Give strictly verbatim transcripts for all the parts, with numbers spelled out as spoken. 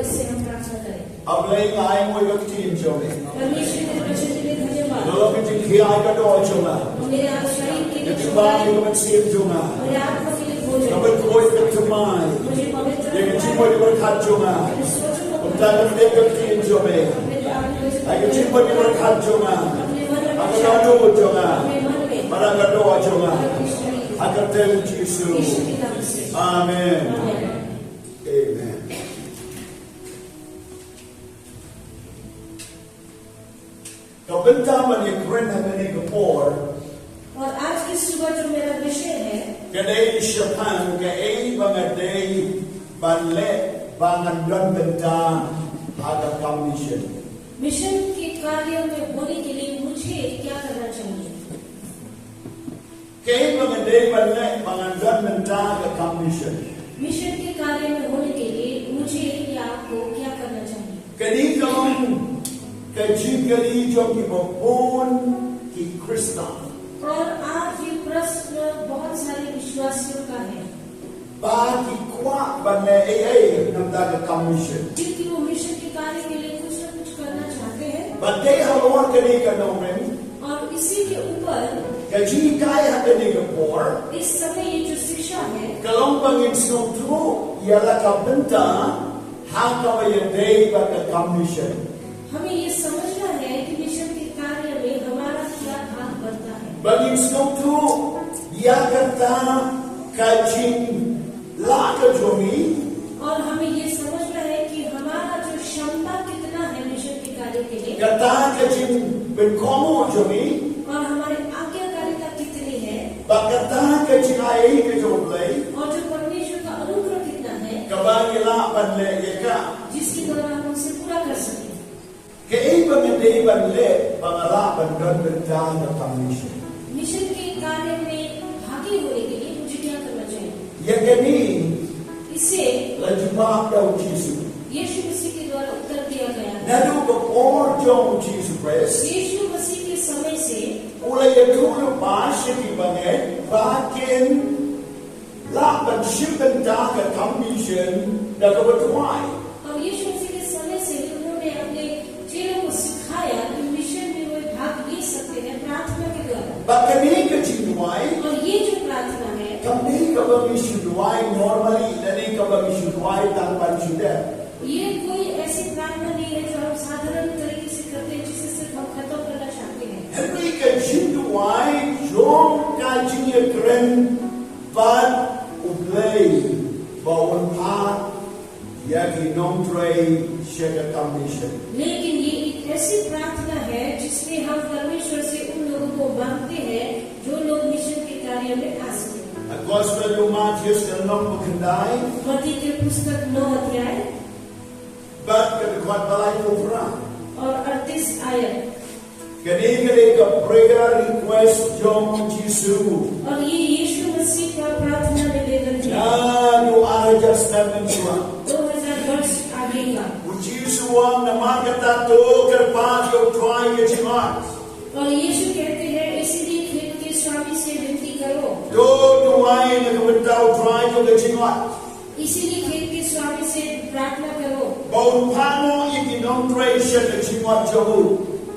से हम प्रार्थना करें। A Blei, nga ainguh ïa ka ktien jong me. परमेश्वर के वचन के लिए धन्यवाद। Ka long ka jinghikai ka doh jong nga. और मेरे आशाहीन के लिए धन्यवाद। Ka jinghikai ka mynsiem jong nga. मेरे आत्मा के लिए भोजन। Ka mynkhuid ka thymmai. मुझे पवित्र ïa ka jingmut jingpyrkhat jong nga. Kumta nga tip ka ktien jong me. Ai ka jingmut jingpyrkhat jong nga. Ha ka dohnud jong nga. Bad ha ka doh jong nga. Ha ka kyrteng u Jisu. Amen. Amen. Ka bynta ban ïakren ha kane ka por. और आज की सुबह जो मेरा विषय है, ka dei shaphang kaei ba nga dei ban leh ba ngan don bynta ha ka kam mission. Mission के कार्य में होने के लिए मुझे क्या करना चाहिए? Kaei ba nga dei ban leh ba ngan don bynta ha ka kam mission. Mission के कार्य में होने के लिए मुझे या आपको क्या करना चाहिए? Kane ka long ka jingkylli jong kiba bun ki Khristan. और आज ये प्रश्न बहुत सारे विश्वासियों का है। Ba ki kwah ban leh ei ei na ka bynta ka kam mission. क्योंकि वो मिशन के कार्य के लिए कुछ ना कुछ करना चाहते हैं। Bad dei halor kane ka nongrim, और इसी के ऊपर ka jinghikai ha kane ka por, इस समय ये जो शिक्षा है, ka long ba ngin sngewthuh ïa la ka bynta ha kaba ïadei bad ka kam mission. हमें ये समझना है कि मिशन के कार्य में हमारा क्या भाग बनता है। Ba ngin sngewthuh ïa kata ka jinglah ka jong ngi. और हमें ये समझना है कि हमारा जो क्षमता कितना है मिशन के कार्य के लिए। Kata ka jingpynkhong jong ngi. और हमारी आज्ञाकारिता कितनी है। Bad kata ka jingai ka jong U Blei. और जो परमेश्वर का अनुग्रह कितना है। Kaba ngi lah ban leh ïa ka. जिसके द्वारा हम उसे पूरा कर सकें। Kaei ba nga dei ban leh ba nga lah ban don bynta ha ka kam mission. Mission के कार्य में भागी होने के लिए मुझे क्या करना चाहिए? Ïa kane, इसे, la jubab da u Jisu. यीशु मसीह के द्वारा उत्तर दिया गया है। Naduh ka por jong u Jisu Khrist, यीशु मसीह के समय से, u la ïathuh lypa sha ki bangeit ba kin lah ban shim bynta ha ka kam mission da kaba duwai. और यीशु मसीह के समय से ही उन्होंने अपने चेलों को सिखाया कि मिशन में वे भाग ले सकते हैं प्रार्थना के द्वारा। Bad kane ka jingduwai, और ये जो प्रार्थना है, kam dei kaba ngi shu duwai normally, lane kaba ngi shu duwai tang ban shu dep. ये कोई ऐसी प्रार्थना नहीं है जो हम साधारण तरीके से करते हैं, जिसे सिर्फ हम खत्म करना चाहते हैं। Hynrei ka jingduwai jong ka jingïakren bad U Blei ba un phah ïa ki nongtrei sha ka kam mission. लेकिन ये एक ऐसी प्रार्थना है जिसमें हम परमेश्वर से उन लोगों को मांगते हैं जो लोग मिशन के कार्य में आ सकें। Ha ka Gospel u Mathaios ka lynnong ba khyndai. मत्ती के पुस्तक नौ अध्याय। Bad ka dkhot ba laiphew phra. और अड़तीस आयत। Kane ka dei ka prayer request jong u Jisu. और ये यीशु मसीह का प्रार्थना निवेदन है। Naduh ar hajar snem mynshuwa. दो हज़ार वर्ष आगे का। U Jisu u ong namar kata to kyrpad ïa u trai ka jingot. और यीशु कहते हैं, इसीलिए खेत के स्वामी से विनती करो। To duwai na ka bynta u trai ka jingot. इसीलिए खेत के स्वामी से प्रार्थना करो। Ba un phah noh ïa ki nongtrei sha ka jingot jong u.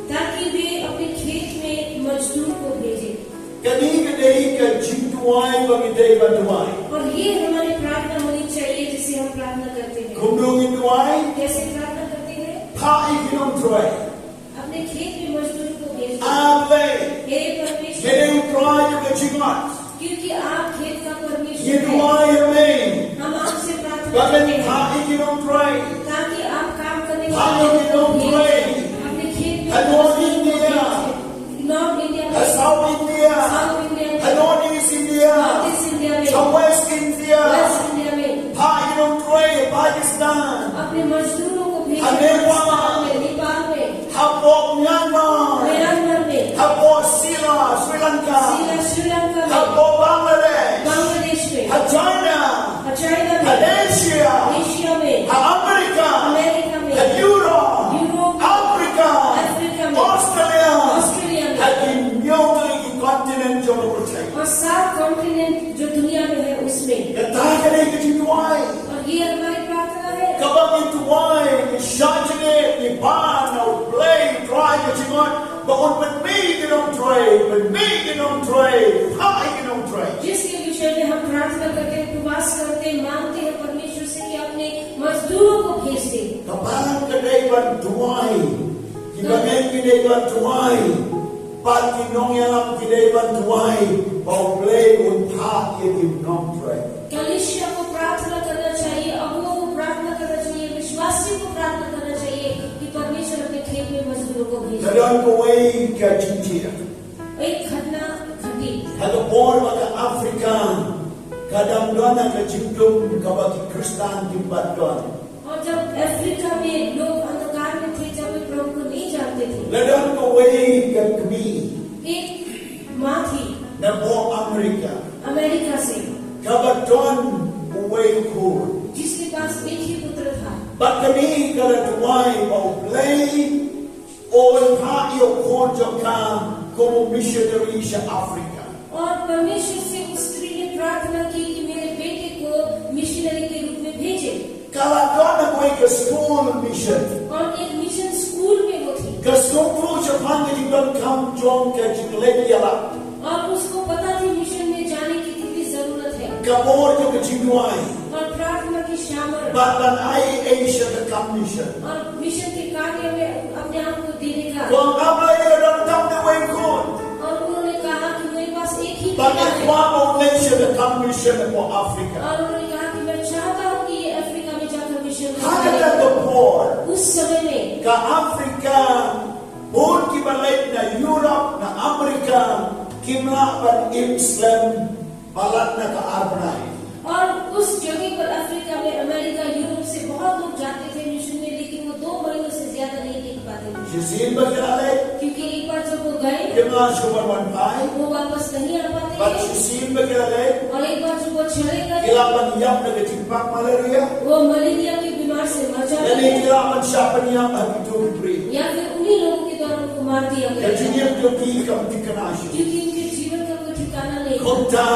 ताकि वे अपने खेत में मजदूर को भेजें। Kane ka dei ka jingduwai ba ngi dei ban duwai. और ये हमारी प्रार्थना होनी चाहिए जिसे हम प्रार्थना करते हैं। Kumno ngin duwai? कैसे प्रार्थना करते हैं? Phah ïa ki nongtrei. अपने खेत में मजदूर को भेज दो। A Blei, हे परमेश्वर, ngi dei u trai jong ka jingot. क्योंकि आप खेत का परमेश्वर हैं। Ngi duwai ïa me. हम आपसे प्रार्थना करते हैं। Ba men phah ïa ki nongtrei. ताकि आप काम करने वाले को भेजें। Phah ïa ki nongtrei. अपने खेत में मजदूर को भेजें। Ha North India. North India में। Ha South India. South India में। Ha North East India. North East India में। Ha West India. West India में। Phah ïa ki nongtrei Pakistan. अपने मजदूरों को भेजें। Ha Nepal. पाकिस्तान में, नेपाल में। Hapoh Myanmar. म्यांमार में। Hapoh Sila, Sri Lanka. Sila, Sri Lanka में। Hapoh Bangladesh. बांग्लादेश में। Ha China. Ha चाइना में। Ha Asia. एशिया में। Ha America. अमेरिका में। Ha Europe. यूरोप में। Africa. अफ्रीका में। Bun pynmih ki nongtrei, pynmih ki nongtrei, phah ïa ki nongtrei. जिसके विषय में हम प्रार्थना करते हैं, उपवास करते हैं, मांगते हैं परमेश्वर से कि अपने मजदूरों को भेज दे। Ka balang ka dei ban duwai. Ki bangeit ki dei ban duwai. Bad ki nongïalam ki dei ban duwai ba U Blei un phah ïa ki nongtrei. कलीसिया को प्रार्थना करना चाहिए, अगुओं को प्रार्थना करना चाहिए, विश्वासी को प्रार्थना करना चाहिए कि परमेश्वर अपने खेत में मजदूरों को भेजे। Ka don kawei ka jingthiah. एक घटना घटी। Ha ka por ba ka Afrika ka dang don ha ka jingdum kaba ki Khristan kim pat don. और जब अफ्रीका में लोग अंधकार में थे, जब वे प्रभु को नहीं जानते थे, La don kawei ka kmie एक माँ थी na bor Amerika अमेरिका से, kaba don uwei u khun. जिसके पास एक ही पुत्र था। Bad kane ka la duwai ba U Blei un phah ïa u khun jong ka kum u missionary sha Afrika. और परमेश्वर से उस स्त्री ने प्रार्थना की कि मेरे बेटे को मिशनरी के रूप में भेजे। Ka la don ha kawei ka school mission. और एक मिशन स्कूल में वो थी Ka sngewthuh shaphang ka jingdonkam jong ka jingleit ïalap. और उसको पता थी मिशन में जाने की कितनी जरूरत है। Ka bor jong ka jingduwai. और प्रार्थना की सामर Bad ban ai ei sha ka kam mission. और मिशन के कार्य में अपने आप को देने का। Ko ngam lei ïa ka donkam na uwei u khun. और उन्होंने कहा कि मेरे पास एक ही Bad बेटा nga है। kwah ba un leit sha ka kam mission hapoh Afrika. और उन्होंने कहा कि मैं चाहता हूँ कि ये अफ्रीका में जाकर मिशन में Ha जाए। kata ka por उस समय में ka Afrika, bun kiba leit na Europe, na Amerika, kim lah ban im slem palat na ka ar bnai. और उस जगह पर अफ्रीका में अमेरिका, यूरोप से बहुत लोग जाते थे मिशन में, लेकिन वो दो महीनों से ज्यादा नहीं टिक पाते थे। Shisien ba ki la leit, क्योंकि एक बार जब वो गए, kim lah shuh ban wan phai. वो वापस नहीं आ पाते Bad थे। shisien ba ki la leit, और एक बार जब वो चले ki गए, lah ban ïap na ka jingpang malaria. वो मलेरिया की बीमार से मर जाते Lane ki थे, lah ban shah pynïap ha kito ki briew. या फिर उन्हीं लोगों के द्वारा उनको मार दिया Ka गया, jingim jong ki kam thikna shuh. क्योंकि उनके जीवन का कोई ठिकाना नहीं। Kumta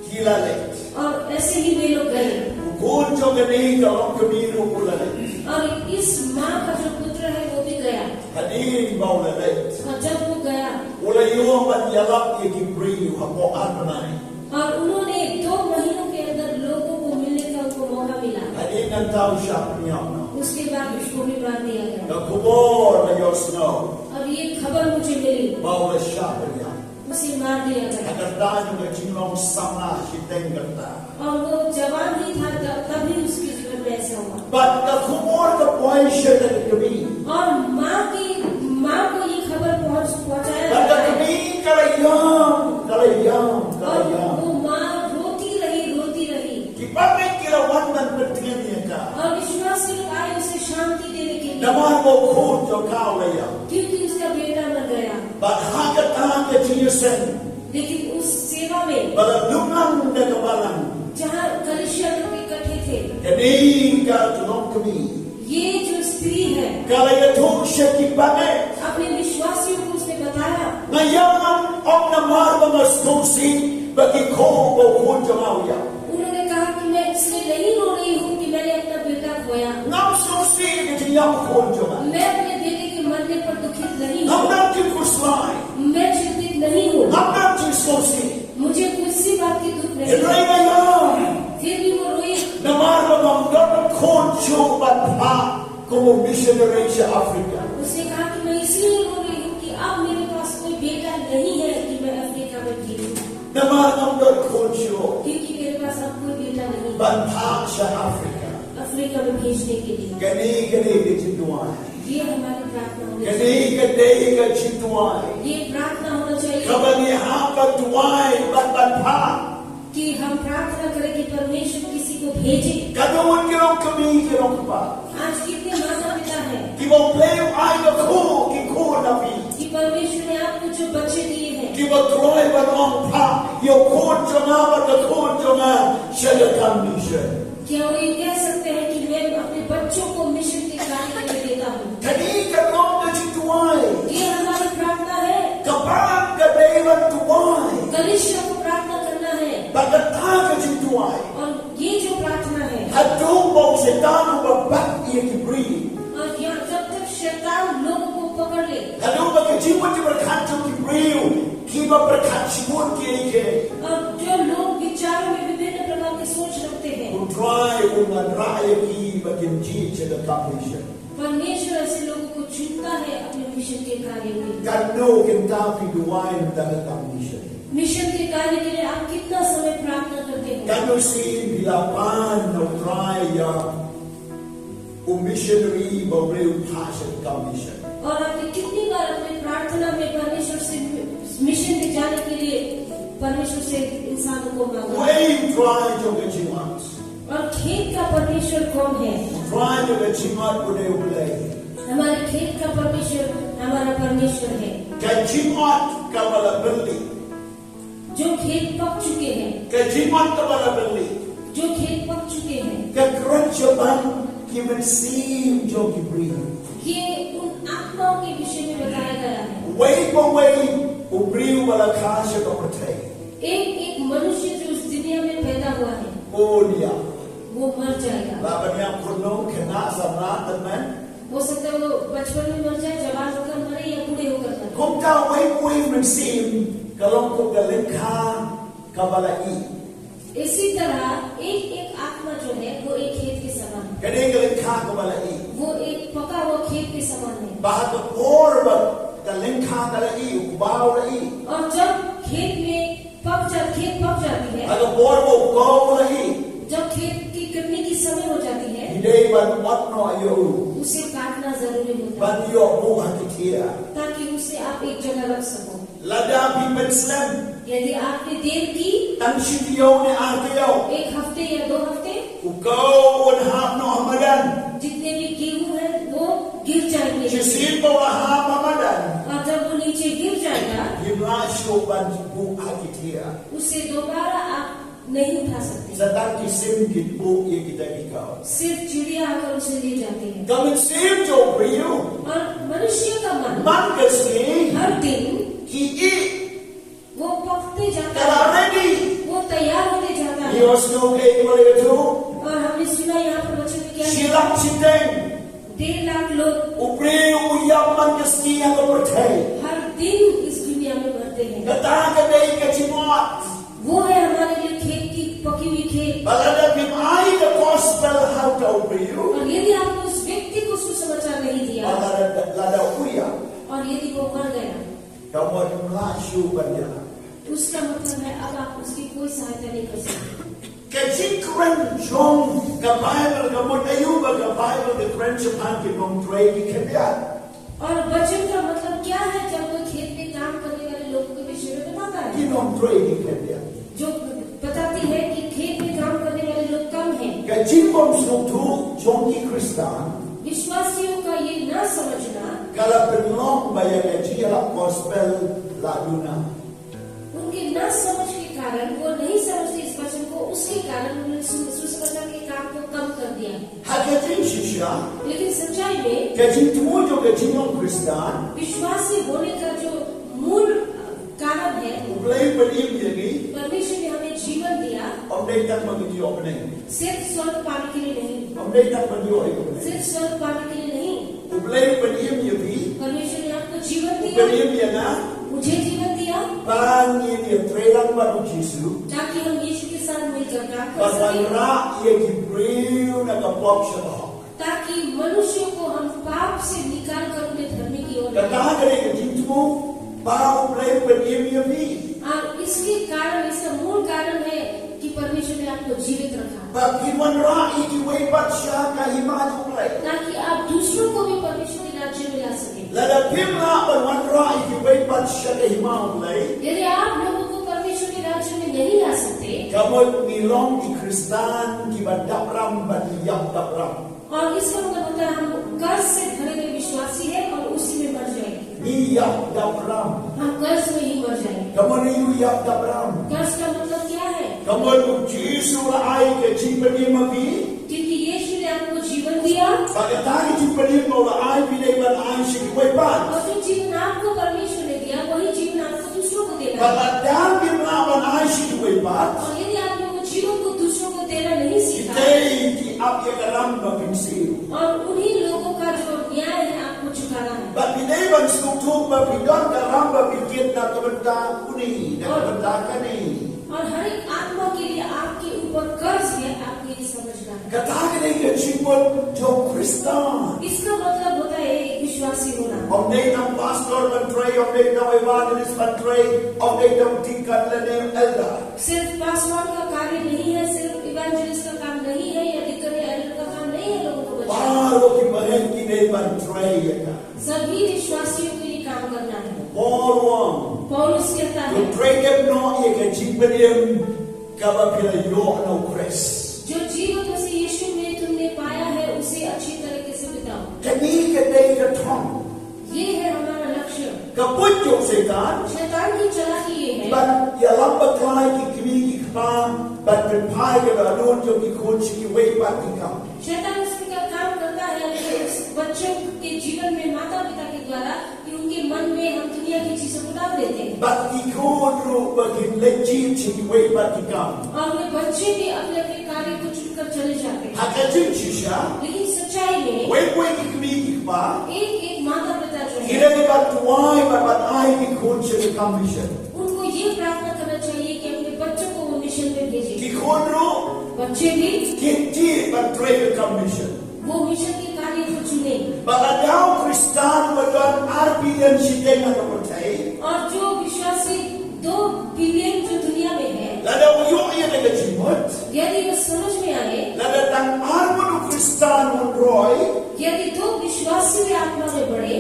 ki la leit. और ऐसे ही वे लोग गए। U khun jong kane ka longkmie ruh u la leit. और इस माँ का जो पुत्र है, वो भी गया। Hadien ba u la leit, और जब वो गया, u la ïoh ban ïalap ïa ki briew hapoh ar bnai. और उन्होंने दो महीनों के अंदर लोगों को मिलने का उनको मौका मिला। Hadien nangta u shah pynïap noh. उसके बाद उसको भी मार दिया गया। Ka khubor la ïohsngew और ये खबर मुझे मिली, ba u la shah pynïap. उसे मार दिया गया। Ha ka rta jong ka jinglong samla shiteng ka rta. और वो जवान ही था, तब तभी उसके जीवन में ऐसा हुआ। Bad ka khubor ka poi sha ka kmie. और माँ की माँ को ये खबर पहुंच पहुंचाया Bad गया ka है। kmie ka la ïam, ka la ïam, ka la और ïam. वो माँ रोती रही, रोती रही। Ki bangeit ki la wan ban pyntngen ïa ka. और विश्वासी लोग आए उसे शांति देने के लिए, Namar ba u khun jong ka u la ïap. क्योंकि उसका बेटा मर गया। Bad ha kata ka jingïaseng, लेकिन उस सेवा में, ba la lum lang da ka balang, जहाँ कलीसिया लोग इकट्ठे थे, kane ka longkmie, ये जो स्त्री है, ka la ïathuh sha ki bangeit. अपने विश्वासियों को उसने बताया। Nga ïam, ym namar ba nga sngewsih ba ki kho, ba u khun jong nga u ïap. उन्होंने कहा कि मैं इसलिए नहीं रो रही हूँ कि मैंने अपना बेटा खोया। Ngam sngewsih ïa ka jingïap u khun jong nga. मैं अपने बेटे के मरने पर दुखित नहीं Ngam हूँ। don jingsngewsih. मैं चिंतित नहीं हूँ। Ngam don jingsngewsih. मुझे किसी बात की दुख नहीं। Hynrei nga ïam, फिर भी वो रोई। namar ba ngam don khun shuh ban phah kum u missionary sha Afrika. उसने कहा कि मैं इसलिए रो रही हूँ कि अब मेरे पास कोई बेटा नहीं है कि मैं अफ्रीका में भेजूँ, Namar ngam don khun shuh क्योंकि मेरे पास अब कोई बेटा नहीं है ban phah sha Afrika. Africa में भेजने के लिए। Kane, kane ka jingduwai. ये हमारी प्रार्थना होनी Kane चाहिए। ka dei ka jingduwai. ये प्रार्थना होना चाहिए Kaba ngi hap ban duwai bad ban phah. कि हम प्रार्थना करें कि परमेश्वर किसी को भेजे। Katno ngut ki longkmie, ki longkpa, आज कितने माता पिता हैं kiba U Blei u ai ïa ki khun, ki khun na phi, कि परमेश्वर ने आपको जो बच्चे दिए हैं, kiba kloi ban ong, phah ïa u khun jong nga bad ka khun jong nga sha ka kam mission. क्या वो ये कह सकते हैं कि मैं अपने बच्चों को मिशन के कार्य के लिए देता हूँ? Kane ka long ka jingduwai. ये हमारी प्रार्थना है। Ka bang ka dei ban duwai. कलीसिया को प्रार्थना करना है। Bad kata ka jingduwai, और ये जो प्रार्थना है, haduh ba u Soitan u bat ïa ki briew, और यहाँ जब तक शैतान लोगों को पकड़ ले, haduh ba ka Ki mut ki pyrkhat jong ki briew kiba pyrkhat shibun kiei kiei. और जो लोग विचारों में विभिन्न प्रकार की सोच रखते हैं, U Trai un wanrah ïa ki ba kin jied sha ka kam mission. परमेश्वर ऐसे लोगों को चुनता है अपने मिशन के कार्य के लिए। Katno kynta phi duwai ïa ka kam mission? Mission के कार्य के लिए आप कितना समय प्रार्थना करते हैं? Katno sien phi la pan na U Trai ïa u missionary ba u briew u phah sha ka kam mission? और आपने कितनी बार अपनी प्रार्थना में परमेश्वर से मिशन में जाने के लिए परमेश्वर से इंसानों को मांगा? Uei U Trai jong ka jingmut? और खेत का परमेश्वर कौन है? U Trai jong ka jingmut u dei U Blei. हमारे खेत का परमेश्वर हमारा परमेश्वर है। Ka jingmut kaba la byrlih. जो खेत पक चुके हैं, Ka jingmut kaba la byrlih. जो खेत पक चुके हैं, Ka kren shaphang ki mynsiem jong ki briew. ये उन आत्माओं के विषय में बताया गया है। Uwei pa uwei u briew ba la kha sha ka pyrthei, एक एक मनुष्य जो इस दुनिया में पैदा हुआ है, un ïap. वो मर जाएगा। La ban ïap khun nong, khynnah, samla, tymmen. हो सकता है वो बचपन में मर जाए, जवान होकर मरे या बूढ़े होकर मरे। Kumta uwei pa uwei u mynsiem ka long kum ka lyngkha kaba la ih. इसी तरह एक एक आत्मा जो है, वो एक खेत के समान है। Ka dei ka lyngkha kaba la ih. वो एक पका हुआ खेत के समान है। Bad ha ka por ba ka lyngkha ka la ih, u kbaw la ih. और जब खेत में पक जा खेत पक जाती है, Ha ka por ba u kbaw la ih, जब खेत की कटने की समय हो जाती है, ngi dei ban ot noh ïa u, उसे काटना जरूरी होता ban है, ïoh buh ha ki thiah. ताकि उसे आप एक जगह रख सको। Lada phi pynslem यदि आपने देर की tang shi taïew ne ar taïew, एक हफ्ते या दो हफ्ते, u kaw un hap noh ha madan. जितने भी गेहूं हैं, वो गिर जाएंगे। Shisien ba u la hap ha madan, और जब वो नीचे गिर जाएगा, ngim lah shuh ban buh ha ki thiah. उसे दोबारा आप नहीं उठा सकते। Sa tang ki sim kin buh ïa kita ki kaw. सिर्फ चिड़िया आकर उसे ले जाते हैं। Ka mynsiem jong u briew, और मनुष्य का मन man ka sngi, हर दिन ki ih, वो पकते जाता ka la है, ready. वो तैयार होते जाता Ngi है। ong sngewbha ïa kaba la ïathuh. और हमने सुना यहाँ पर वचन में क्या Shi लिखा? lak shiteng. डेढ़ लाख लोग U briew u ïap man ka sngi ha ka pyrthei. हर दिन इस दुनिया में मरते हैं। Kata ka dei ka jingmut. वो है हमारे लिए खेत की पकी हुई खेत। Bad lada phim ai ka gospel ha uta u briew, और यदि आपने उस व्यक्ति को सुसमाचार नहीं दिया bad lada, lada u ïap, और यदि वो मर गया, ka mut ngim lah shuh ban ïalap. उसका मतलब है अब आप उसकी कोई सहायता नहीं कर सकते। Ka jingkren jong ka Baibl, ka mut aïu ba ka Baibl ka kren shaphang ki nongtrei ki khyndiat? और वचन का मतलब क्या है जब कोई खेत में काम करने वाले लोगों के विषय में बताता है? Ki nongtrei ki khyndiat. जो बताती है कि खेत में काम करने वाले लोग कम हैं। Ka jingbymsngewthuh jong ki Khristan, विश्वासियों का ये ना समझना, ka la pynlong ba ïa ka jingïalap gospel la duna. उनके ना समझ के कारण, वो नहीं समझते इस वचन को, उसके कारण उन्होंने सु- सुसमाचार के काम को कम कर दिया। Ha ka jingshisha, लेकिन सच्चाई में ka jingthmu jong ka jinglong Khristan, विश्वासी होने का जो मूल कारण है, U Blei u pynim ïa ngi, परमेश्वर ने हमें जीवन दिया ym dei tang ba ngin ïoh bneng. सिर्फ स्वर्ग पाने के लिए नहीं, Ym dei tang ba ngin ïoh ïa u bneng. सिर्फ स्वर्ग पाने के लिए नहीं। U Blei u pynim ïa phi, परमेश्वर ने आपको जीवन u दिया, pynim ïa nga, मुझे जीवन दिया, ba ngin ïatreilang bad u Jisu, ताकि हम यीशु के साथ मिलकर काम कर ban सकें, wanrah ïa ki briew na ka pop sha ka hok. ताकि मनुष्यों को हम पाप से निकाल कर उन्हें धर्मी की ओर Kata लाएं। ka dei ka jingthmu ba U Blei u pynim ïa phi. और इसके कारण, इसका मूल कारण है कि परमेश्वर ने आपको जीवित रखा। Ba phin wanrah ïa kiwei pat sha ka hima U Blei. ताकि आप दूसरों को भी परमेश्वर के राज्य में ला सकें। Lada phim lah ban wanrah ïa kiwei pat sha ka hima U Blei, यदि आप लोगों को परमेश्वर के राज्य में नहीं ला सकते, ka mut ngi long ki Khristan kiba dap ram bad ngi ïap dap ram. और इसका मतलब होता है हम कर्ज से भरे हुए विश्वासी हैं और उसी में मर जाएंगे। Ngi ïap dap ram. हम कर्ज में ही मर जाएंगे। Ka mut ngi ïap dap ram. कर्ज का मतलब क्या है? Ka mut U Jisu u la ai ka jingpynim ha phi. क्योंकि यीशु ने आपको जीवन दिया, Bad kata ka jingpynim ba u la ai phi dei ban ai sha kiwei pat. और जो जीवन आपको परमेश्वर ने दिया, वही जीवन आपको दूसरों को देना Bad है। lada ngim lah ban ai sha kiwei pat, और यदि आपने वो जीवन को दूसरों को देना नहीं सीखा, kitei ki ap ïa ka ram ba phin siew. और उन्हीं लोगों का जो न्याय है आपको चुकाना Bad phi dei ban sngewthuh ba phi don ka ram ba phi kit na ka bynta une, na ka bynta kane. और हर एक आत्मा के लिए आपके ऊपर कर्ज है, आपको ये समझना है। Kata ka dei ka jingmut jong u Khristan. इसका मतलब होता है एक विश्वासी होना। Ym dei tang pastor ban trei, ym dei tang evangelist ban trei, ym dei tang deacon lane elder. सिर्फ पास्टर का कार्य नहीं है, सिर्फ इवेंजलिस्ट का काम नहीं है, या डिकन या एल्डर का काम नहीं है लोगों को बचाना। Baroh ki bangeit ki dei ban trei ïa ka. सभी विश्वासियों के लिए काम करना है। Paul u ong, पौलुस कहता to है, trei dep noh ïa ka jingpynim kaba phi la ïoh na u Khrist. जो जीवन मसीह यीशु में तुमने पाया है, उसे अच्छी तरीके से बिताओ। Kane ka dei ka thong, ये है हमारा लक्ष्य। ka buit jong Soitan, शैतान की चालाकी ये है। ban ïalam bakla ïa ki kmie ki kpa, ban pynphai ïa ka dohnud jong ki khun sha kiwei pat ki kam. शैतान उसका काम करता है कि उस बच्चों के जीवन में माता पिता के द्वारा कि उनके मन में हम दुनिया की चीजों को डाल देते हैं। Bad ki khun ruh ba kin leit jied sha kiwei pat ki kam. और वे बच्चे भी अपने अपने कार्य को चुनकर चले जाते हैं। Ha ka jingshisha, लेकिन सच्चाई में kiwei kiwei ki kmie ki kpa एक एक माता पिता जो ki है, dei ban duwai bad ban ai ki khun sha ka kam mission. उनको ये प्रार्थना करना चाहिए कि अपने बच्चों को वो मिशन में भेजें। Ki khun ruh बच्चे भी kin jied ban trei ka kam mission. वो मिशन के कार्य को चुने। Bad lada u Khristan ba don ar billion shiteng ha ka pyrthei, और जो विश्वासी दो बिलियन जो दुनिया में है, lada u ïoh ïa ka jingmut, यदि वो समझ में आए, lada tang ar ngut u Khristan un roi, यदि दो विश्वासी भी आत्मा में बढ़े,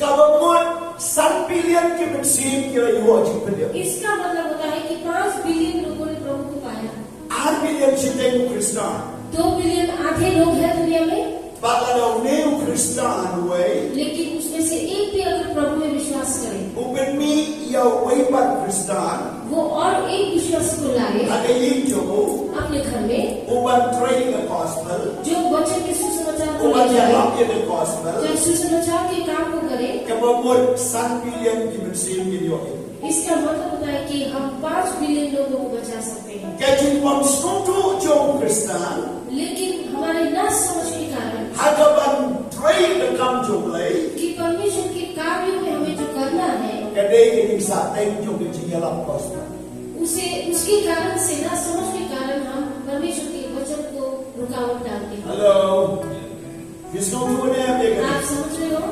kaba mut san billion ki mynsiem ki la ïoh jingpynim. इसका मतलब होता है कि पांच बिलियन लोगों ने प्रभु को पाया। Ar billion shiteng u Khristan. दो बिलियन आधे लोग हैं दुनिया में, Bad lada une u Khristan uwei लेकिन उसमें से एक भी अगर प्रभु में विश्वास करे, u pynmih ïa uwei pat u Khristan वो और एक विश्वासी को लाए ha ka ïing jong u, अपने घर में, u ban trei ka gospel, जो वचन के सुसमाचार को u ban ले जाए, ïalap ïa ka gospel, जो सुसमाचार के काम को करे, kaba mut san billion ki mynsiem kin ïoh. इसका मतलब होता है कि हम पांच बिलियन लोगों को बचा सकते हैं। Ka jingbymsngewthuh jong u Khristan लेकिन हमारे ना समझ के कारण, ha ka ban trei ka kam jong U Blei, कि परमेश्वर के कार्यों में हमें जो करना है, ka dei ka jingsahteng jong ka jingïalap gospel. उसे, उसके कारण से, ना समझ के कारण हम परमेश्वर के वचन को रुकावट डालते हैं। Hello. Phi sngewthuh ne em ïa ka? आप समझ रहे हो?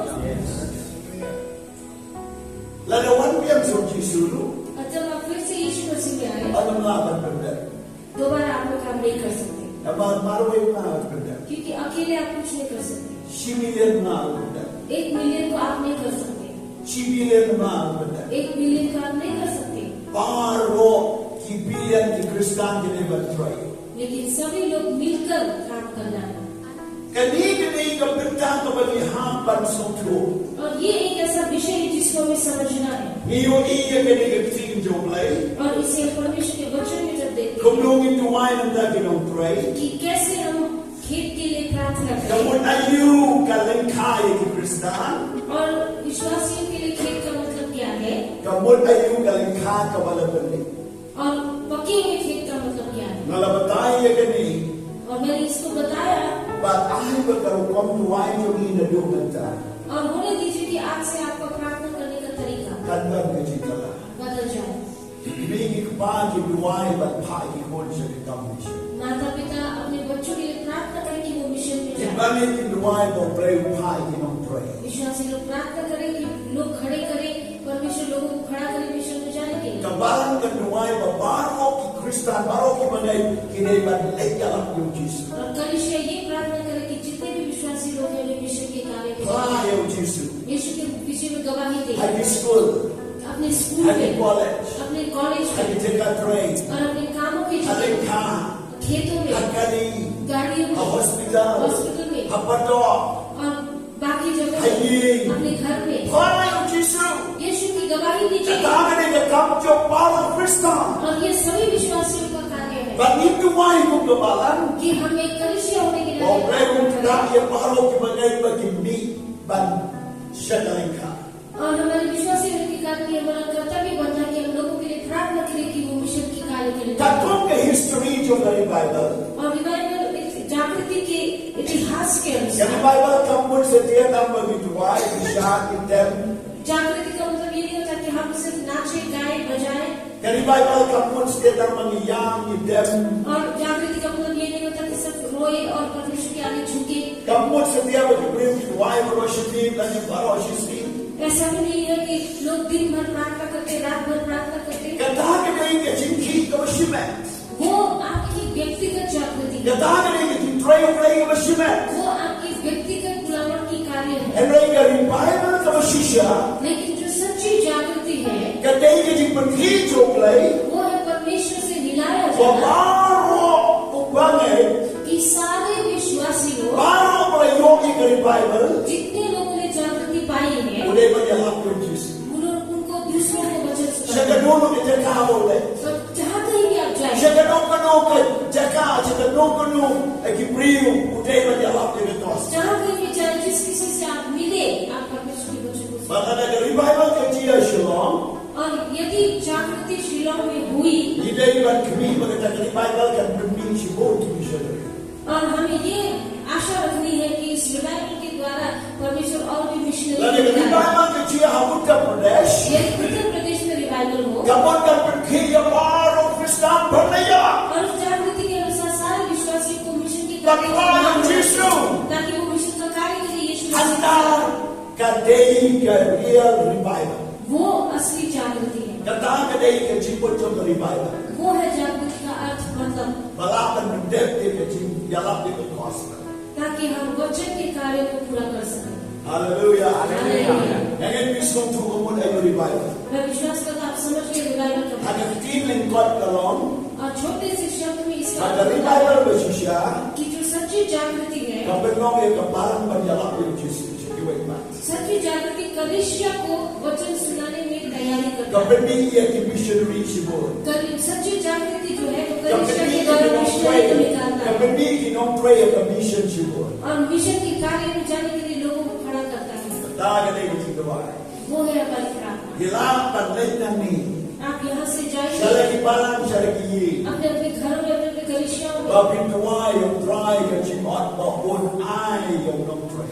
Lada wan biang sha u Jisu ruh, और जब आप फिर से यीशु मसीह में आए, ym lah ban pyndep. दोबारा आप लोग काम नहीं कर सकते, Namar marwei ym lah ban pyndep. क्योंकि अकेले आप कुछ नहीं कर सकते। Shi million ym lah ban pyndep. एक मिलियन को आप नहीं कर सकते, Shi billion ym lah ban pyndep. एक बिलियन को आप नहीं कर सकते, Baroh ki billion ki Khristan ki dei ban trei. लेकिन सभी लोग मिलकर काम करना है। Kane ka dei ka bynta kaba ngi hap ban sngewthuh. और ये एक ऐसा विषय है जिसको हमें समझना है। Ngi ïohi ïa kane ka ktien jong U Blei, और इसे हम परमेश्वर के वचन में जब देखते kumno ngin duwai na ka bynta ki nongtrei. हैं कि कैसे हम खेत के लिए प्रार्थना Ka करें, mut aïu ka lyngkha ïa ki Khristan. और विश्वासियों के लिए खेत का मतलब क्या है, Ka mut aïu ka lyngkha kaba la bynriew. और पके हुए खेत का मतलब क्या है। Nga la batai ïa kane, और मैंने इसको बताया, bad ai ba ka rukom duwai jong ngi naduh mynta और होने दीजिए कि आज से आपका प्रार्थना करने का तरीका kan don ka jingkylla. बदल जाए। Ki kmie ki kpa ki duwai ban phah ki khun sha ka kam mission. माता पिता अपने बच्चों के लिए प्रार्थना करें कि वो मिशन में Ki जाए। bangeit ki duwai ba U Blei un phah ki nongtrei. विश्वासी लोग प्रार्थना करें कि लोग खड़े करें, परमेश्वर लोगों को खड़ा करें मिशन में जाने के लिए। Ka balang kan duwai ba baroh ki Khristan, baroh ki bangeit ki dei ban leit ïalap ïa U Jisu. और कलीसिया ये प्रार्थना करे कि जितने भी विश्वासी लोग हैं, वे मिशन के कार्य में Phla ïa U Jisu. यीशु के विषय में गवाही दें। Ha ki skul, अपने स्कूल ha ki में, college, अपने कॉलेज ha ki में, jaka trei, और अपने कामों के ha लिए, lyngkha, खेतों में, ha kali, गाड़ियों ha में, hospital, हॉस्पिटल में, ha pateng, और बाकी जगह ha ïing. में, अपने घर में Phla ïa U Jisu. यीशु की गवाही दीजिए। Kata ka dei ka kam jong baroh Khristan. और ये सभी विश्वासियों का कार्य है Ba ngin duwai kum ka balang. कि हम एक कलीसिया होने के Ba U Blei un नाते ktah ïa baroh ki bangeit ba kin mih ban shad lyngkha. और हमारे विश्वासी होने के कारण ये हमारा कर्तव्य बनता है कि हम लोगों के लिए प्रार्थना करें कि वो मिशन के कार्य के लिए। Katkum ka history jong ka revival. और रिवाइवल, इस जागृति के इतिहास के Ka अनुसार revival kam bun satia tang ba ngi duwai. Bai, bishar, item. जागृति का मतलब ये नहीं होता कि हम सिर्फ नाचे, गाए, बजाए। Ka revival kam mut satia tang ba ngi ïam, ngi dem. और जागृति का मतलब ये नहीं होता कि सिर्फ रोए और परमेश्वर के आगे झुके। Kam mut satia ba ki briew ki duwai baroh shi sngi, lane baroh shi sngi. ऐसा भी नहीं है कि लोग दिन भर प्रार्थना करते, रात भर प्रार्थना करते। Kata ka dei ka jingkhih kaba shimet. वो आपकी व्यक्तिगत जागृति है। Kata ka dei ka jingtrei U Blei kaba shimet. वो आपकी व्यक्तिगत बुलावट की कार्य है। Hynrei ka revival kaba shisha, लेकिन जो सच्ची जागृति है, ka dei ka jingpynkhih jong U Blei, वो है परमेश्वर से मिलाया जाना। Ba baroh u bangeit, कि सारे विश्वासी लोग, baroh ba la ïoh ïa ka revival, जितने लोगों ने जागृति पाई है, u dei ban ïalap ïa U Jisu. उन्हों-, उनको दूसरों को वचन सुनाया। Sha kano kano ka jaka ba u leit, तो जहाँ कहीं भी आप जाएं, sha kano kano ka jaka, sha kano kano, eh, ki briew, u dei ban ïalap ïa ka cross. जहाँ कहीं भी जाएं, जिस किसी से आप मिले, आप परमेश्वर के वचन को सुनाएं। Bad lada ka revival ka jia Shillong, और यदि जागृति शिलोंग में हुई, ngi dei ban khmih ba kata ka revival kan pynmih shibun ki missionary. और हमें ये आशा रखनी है कि इस रिवाइवल के द्वारा परमेश्वर और भी missionary, lada ka revival ka jia ha Uttar Pradesh, यदि उत्तर प्रदेश में रिवाइवल हो, ka mut kan pynkhih ïa baroh Khristan ban ïa, और उस जागृति के अनुसार सारे विश्वासियों को मिशन के कार्य, ban khlaiñ ïa U Jisu, ताकि वो मिशन का कार्य के लिए यीशु मसीह, hangta ka dei ka real revival. वो असली जागृति है। Kata ka dei ka jingmut jong ka revival. वो है जागृति का अर्थ, मतलब। Ba lah ban pyndep ïa ka jingïalap ïa ka gospel. ताकि हम वचन के कार्य को पूरा कर सकें। Hallelujah. Hallelujah. Nga ngeit phi sngewthuh ka mut aïu revival. मैं विश्वास करता हूँ आप समझ गए रिवाइवल का मतलब। Ha ka ktien lyngkot ka long, और छोटे से शब्द में इसका, ha ka revival ba shisha, कि जो सच्ची जागृति है, ka pynlong ïa ka balang ban ïalap ïa U Jisu sha kiwei pat. सच्ची जागृति कलीसिया को वचन सुनाने में तैयारी करता है। Ka pynmih ïa ki missionary shibun. कली-, सच्ची जागृति जो है, वो कलीसिया के द्वारा मिशनरी को निकालता है। Ka pynmih ïa ki nongtrei ha ka mission shibun. और मिशन के कार्य में जाने के लिए लोगों को खड़ा करता है। Kata ka dei ka jingduwai. वो है हमारी प्रार्थना। Ngi lah ban leit nangne, आप यहाँ से जाइए, sha la ki balang, sha la ki ïing, अपने अपने घरों में, अपने अपने कलीसियाओं में, ba phin duwai ïa U Trai ka jingmut ba un ai ïa u nongtrei.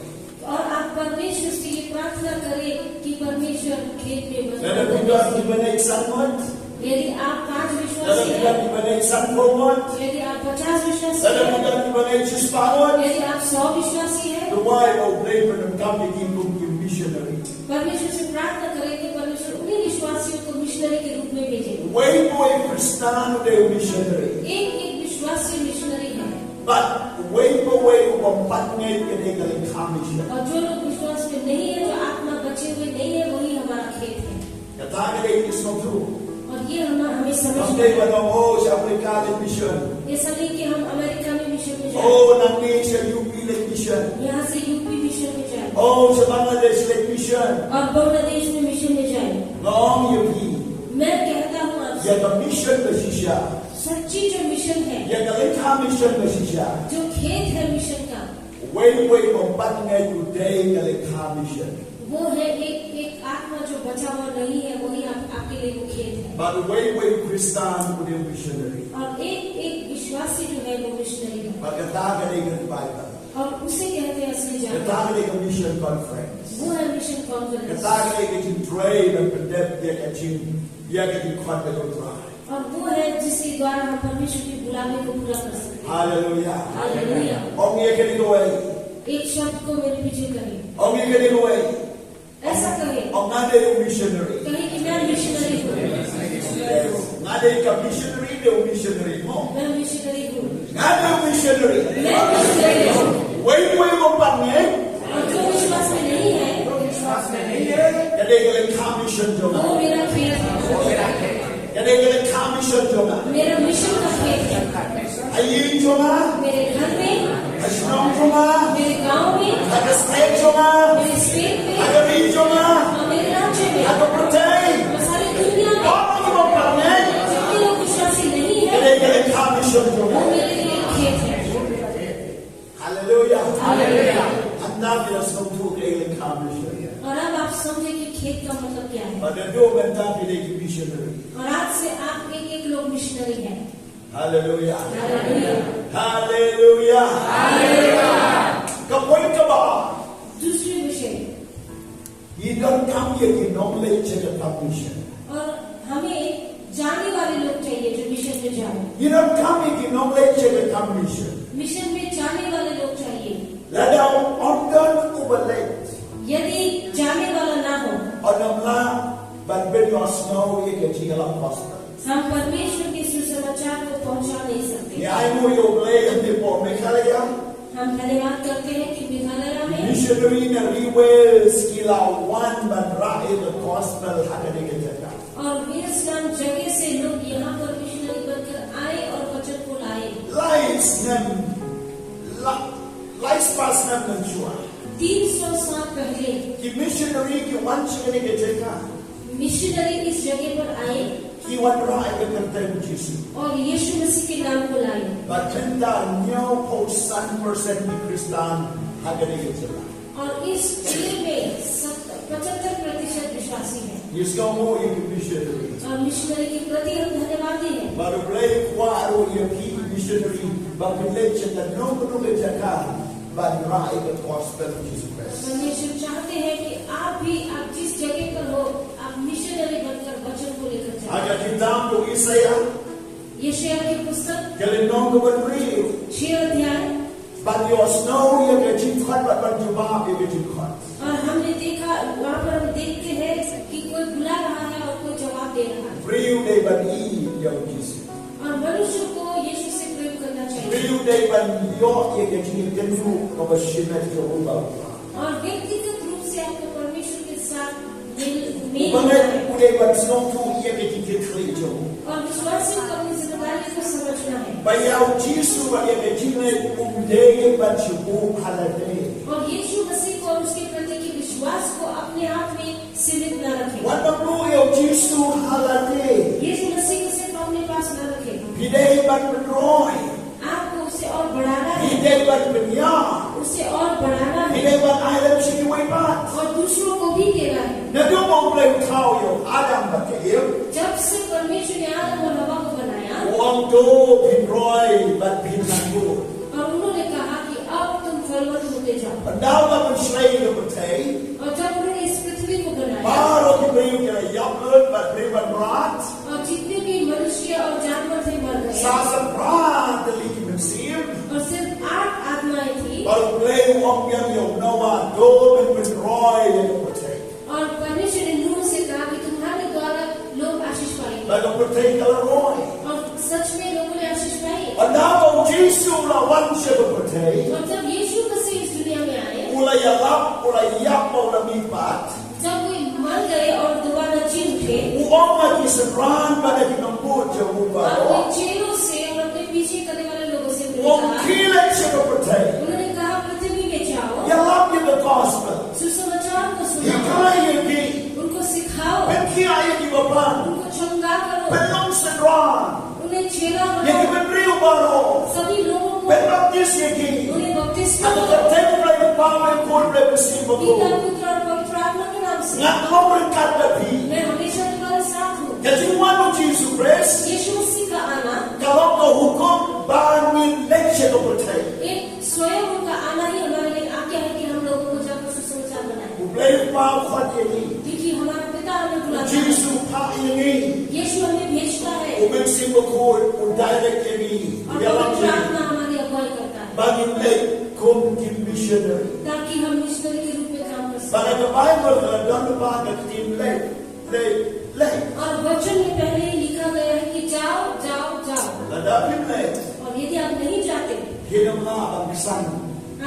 और आप परमेश्वर से ये प्रार्थना करें कि परमेश्वर खेत में मदद करें। Lada phi don kiba leit san ngut, यदि आप पाँच विश्वासी हैं, lada phi don kiba leit sanphew ngut, यदि आप पचास विश्वासी हैं, lada phi don kiba leit shispah ngut, यदि आप सौ विश्वासी हैं, duwai ba U Blei un pyndonkam ïa ki kum ki missionary. परमेश्वर से प्रार्थना करें कि परमेश्वर उन्हीं विश्वासियों को मिशनरी के रूप में भेजे। Uwei pa uwei u Khristan u dei u missionary. एक एक विश्वासी मिशनरी है। Bad uwei pa uwei u bym pat ngeit ka dei ka lyngkha mission. और जो लोग विश्वास में नहीं है, जो आत्मा बचे हुए नहीं है, वही हमारा खेत है। Kata ka dei ka sngewthuh. और ये हम, हमें समझ, kam dei ban ong, oh, sha America leit mission. ऐसा नहीं कि हम अमेरिका में मिशन में जाएं। Oh, nangne sha U P leit mission. यहाँ से यूपी मिशन में जाएं। Oh, sha Bangladesh leit mission. और बांग्लादेश में मिशन में जाएं। Nga ong ïa phi, मैं कहता हूँ आपसे, ïa ka mission ba shisha, सच्ची जो मिशन है, ïa ka lyngkha mission ba shisha, जो खेत है मिशन का, uwei pa uwei u bym pat ngeit u dei ka lyngkha mission. वो है एक, एक आत्मा जो बचा हुआ नहीं है, वही आप, आपके लिए वो खेत है। Bad uwei pa uwei u Khristan u dei u missionary. और एक, एक विश्वासी जो है, वो मिशनरी है। Bad kata ka dei ka revival. और उसे कहते हैं असली जागरण। Kata ka dei ka mission conference. वो है mission conference. Kata ka dei ka jingtrei ban pyndep ïa ka jing, ïa ka jingkhot ka jong U Trai. और वो है जिसके द्वारा हम परमेश्वर के बुलावे को पूरा कर सकते हैं। Hallelujah. Hallelujah. Ong ïa kane kawei. एक शब्द को मेरे पीछे करें। Ong ïa kane kawei. ऐसा कहें। Ong, nga dei u missionary. कहें कि मैं मिशनरी हूँ। Nga dei, ka missionary dei u missionary, mo. मैं मिशनरी हूँ। Nga dei u missionary. मैं मिशनरी हूँ। Uwei pa uwei u bym pat ngeit, और जो विश्वास में नहीं है, ka dei ka lyngkha mission jong nga. वो मेरा खेत है। Ka dei ka lyngkha mission jong nga. मेरा मिशन का खेत है। Ha ïing jong nga, मेरे घर में, ha shnong jong nga, मेरे गांव में, ha ka state jong nga, मेरे स्टेट में, ha ka ri jong nga, और मेरे राज्य में, ha ka pyrthei, और सारी दुनिया में, baroh kiba ym pat ngeit, जितने लोग विश्वासी नहीं हैं, ka dei ka lyngkha mission jong nga. वो मेरे लिए खेत है। Hallelujah. Hallelujah. Hangta phi la sngewthuh kaei ka lyngkha mission. और अब आप समझे कि खेत का मतलब क्या है। Bad naduh mynta phi dei ki missionary. और आज से आप एक एक लोग मिशनरी हैं। Hallelujah. Hallelujah. Hallelujah. Hallelujah. Ka point kaba ar. दूसरी विषय। Ngi donkam ïa ki nongleit sha ka kam mission. और हमें जाने वाले लोग चाहिए जो मिशन में जाए। Ngi donkam ïa ki nongleit sha ka kam mission. Mission में जाने वाले लोग चाहिए। Lada ym don uba leit, यदि जाने वाला ना हो, ym lah ban pynïohsngew ïa ka jingïalam gospel. हम परमेश्वर के सुसमाचार को पहुंचा नहीं सकते। Ngi ainguh ïa U Blei, hynrei hapoh Meghalaya, हम धन्यवाद करते हैं कि मेघालय में missionary na Ri Wales ki la wan ban rah ïa ka gospel ha kane ka jaka. और वेल्स नाम जगह से लोग यहाँ पर मिशनरी बनकर आए और वचन को लाए। Lai snem, la, lai spah snem mynshuwa, तीन सौ साल पहले ki missionary ki wan sha kane ka jaka, missionary इस जगह पर आए ki wan rah ïa ka kyrteng U Jisu. और यीशु मसीह के नाम को लाए। Bad mynta hynñiewphew san percent ki Khristan ha kane ka jaka. और इस जिले में पचहत्तर प्रतिशत विश्वासी हैं। Ngi sngewnguh ïa ki missionary. और मिशनरी के प्रति हम धन्यवादी हैं। Bad U Blei u kwah ruh ïa phi ki missionary ba phin leit sha kano kano ka jaka ban rah ïa ka gospel U Jisu Khrist. परमेश्वर चाहते हैं कि आप भी, आप जिस जगह पर हो, आप मिशनरी बनकर वचन को लेकर Ha जाएं। ka kitab u Isaïah, यशायाह की पुस्तक ka lynnong kaba hynriew. छह अध्याय, Ban ïohsngew ïa ka jingkhot bad ban jubab ïa ka jingkhot. और हमने देखा, वहाँ पर हम देखते हैं कि कोई बुला रहा है और कोई जवाब दे रहा है। Briew dei ban ïeit ïa U Jisu. और मनुष्य को यीशु से प्रेम करना चाहिए। Briew dei ban ïoh ïa ka jingïakynduh kaba shimet jong U Blei. और व्यक्तिगत रूप से आपको परमेश्वर के साथ मेल मेल Bad होना है। u dei ban sngewthuh ïa ka jingkitkhlieh jong u. और विश्वासियों को अपनी जिम्मेदारी को समझना है। Ba ïa U Jisu bad ïa ka jingngeit um dei ban shu buh ha lade. और यीशु मसीह को और उसके प्रति के विश्वास को अपने आप में सीमित न रखें। Wat ym buh ïa U Jisu ha lade. यीशु मसीह को सिर्फ अपने पास न रखें। Phi dei ban pynroi. आपको उसे और बढ़ाना Phi है, dei ban pynïar. उसे और बढ़ाना Phi है dei ban ai lem sha kiwei pat. और दूसरों को भी देना है। Naduh ba U Blei u thaw ïa u Adam bad ka Iw, जब से परमेश्वर ने आदम और हवा को बनाया u ong to phin roi bad phin nang bun. और उन्होंने कहा कि अब तुम फलवंत होते जाओ। Ynda u la pynshlei ïa ka pyrthei, और जब उन्होंने इस पृथ्वी को बनाया baroh ki briew ki la ïap lut bad briew ban mrad. और जितने भी मनुष्य और जानवर थे मर गए Sa sanpra tylli ki mynsiem. और सिर्फ आठ आत्माएं थी। Bad U Blei u ong biang ïa u Noah, to men pynroi ïa ka pyrthei. और परमेश्वर ने नूह से कहा कि तुम्हारे द्वारा लोग आशीष पाएंगे। Bad ka pyrthei ka la roi. और सच में लोगों ने आशीष पाई। Ynda ba U Jisu u la wan sha ka pyrthei, और जब यीशु मसीह इस दुनिया में आए, u la ïalap, u la ïap, u la mihpat. जब वे मर गए और दोबारा जी उठे, U ong ha ki synran bad ha ki nongbud jong u और baroh, अपने चेलों से और अपने पीछे करने वाले लोगों से u उन्होंने ong, कहा, khie leit sha ka pyrthei, उन्होंने कहा, पृथ्वी में जाओ, ïalap ïa ka gospel, सुसमाचार को सुनाओ, hikai ïa ki, उनको सिखाओ, pynkhiah ïa kiba pang, उनको चंगा करो, pynlong synran उन्हें चेला ïa ki बनाओ, briew baroh, सभी लोगों को pynbaptis ïa ki उन्हें बपतिस्मा ha ka दो, kyrteng U Blei u Kpa, U Khun, U Mynsiem Bakhuid. पिता, पुत्र और पवित्र आत्मा के नाम से। Ngan long ryngkat bad phi. मैं हमेशा तुम्हारे साथ हूँ। Ka jingwan U Jisu Khrist यीशु मसीह का आना ka long ka hukum ba ngin leit sha ka pyrthei. एक स्वयं उनका आना ही हमारे लिए आज्ञा है कि हम लोगों को जाकर सुसमाचार बनाएं। U Blei u Kpa u khot ïa ngi. क्योंकि हमारा पिता हमें U बुलाता है, Jisu u phah ïa ngi. यीशु हमें भेजता है U Mynsiem Bakhuid u direct ïa ngi. और Ïa lang पवित्र ngi. आत्मा हमारी अगुवाई करता है, Ba ngin leit kum ki missionary. ताकि हम मिशनरी के रूप में काम कर Ba सकें। ka Baibl ka la don lypa ka ktien leit, leit, leit. और वचन में पहले ही लिखा गया है कि जाओ, जाओ, जाओ। Lada phim leit, और यदि आप नहीं जाते, phin ym lah ban ksan.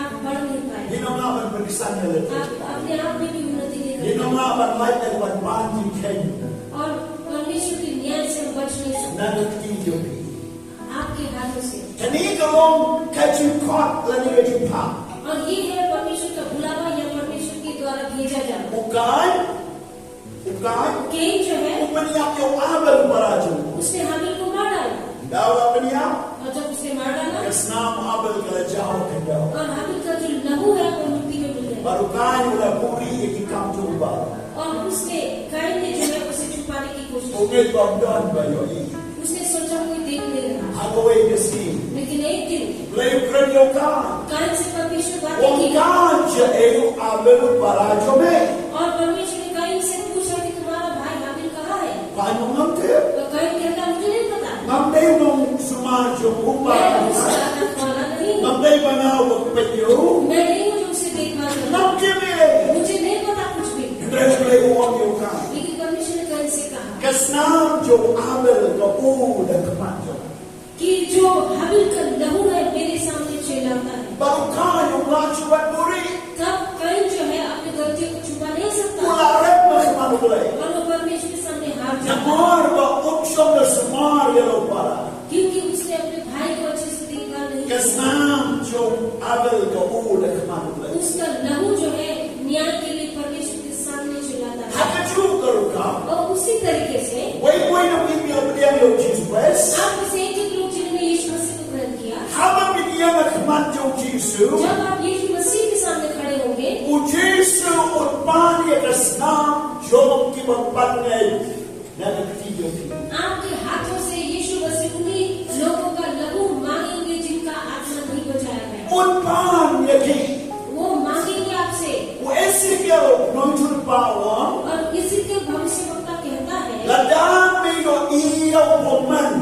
आप बढ़ नहीं पाए, Phin ym lah ban pynksan ïa lade. आप अपने आप में भी उन्नति नहीं Phin कर ym lah ban lait na ka ban pan jingkheiñ. और परमेश्वर के न्याय से हम बच नहीं सकते Na ka kti jong phi. आपके हाथों से। Kane ka long ka jingkhot lane ka jingphah. और ये है परमेश्वर का बुलावा या परमेश्वर के द्वारा भेजा जाना। U Kain, u Kain, केन जो है, u pynïap ïa u Abel u para jong u. उसने हाबिल को मार डाला, Ynda u la pynïap, और जब उसने मार डाला, ka snam Abel ka la jaw ha ka dew. और हाबिल का जो लहू है वो मिट्टी में मिल गया, Bad u Kain u la buhrieh ïa ki kam jong u baroh. और उसने, काइन ने जो है उसे छुपाने की कोशिश U ngeit ba ym don ba ïohi. की, उसने सोचा कोई देख नहीं रहा। Ha kawei ka sngi, लेकिन एक दिन U Blei u kren ïa u Kain. Cain से परमेश्वर U ong, बातें की Kain, jia ei u Abel u para jong me? और परमेश्वर Ano ngam tip. तो कैन कहता, "मुझे नहीं पता। Ngam dei u nongsumar jong u ba. मैं उसका रखवाला नहीं हूँ। Ngam dei ba nga u ba peit ïa u. मैं नहीं हूँ जो उसे देखभाल करता। Ngam tip ei ei." मुझे नहीं पता कुछ भी। Hynrei U Blei u ong ïa u Kain, लेकिन परमेश्वर ने कैन से कहा, ka snam jong u Abel ka u da khmat jong nga, कि जो हाबिल का लहू है, मेरे सामने चिल्लाता है। Bad u Kain um lah shuh ban buhrieh. तब कैन जो है, अपनी गलती को छुपा नहीं सकता। U la rep na khmat U Blei. और वो परमेश्वर के सामने हार जाता है। Namar ba um shym la sumar ïa la u para. क्योंकि उसने अपने भाई को अच्छे से देखभाल नहीं किया। Ka snam jong u Abel ka u da khmat U Blei. उसका लहू जो है, न्याय के लिए परमेश्वर के सामने चिल्लाता है। Ha kajuh ka rukom, और उसी तरीके से, wei wei na phi ba pdiang ïa u Jisu Khrist, आप में से एक एक लोग जिन्होंने यीशु मसीह को ग्रहण किया, haba phi ïeng ha khmat jong u Jisu, जब आप यीशु मसीह के सामने खड़े होंगे, u Jisu un pan ïa ka snam jong kiba pan ngai na ka kti jong phi. आपके हाथों से यीशु मसीह उन्हीं लोगों का लहू मांगेंगे जिनका आत्मा नहीं बचाया गया। Un pan ïa ki. वो मांगेंगे आपसे। U Ezekiel u nongïathuhlypa u ong, और इज़ीकियल भविष्यवक्ता कहता है, lada me ïohi ïa u bymman,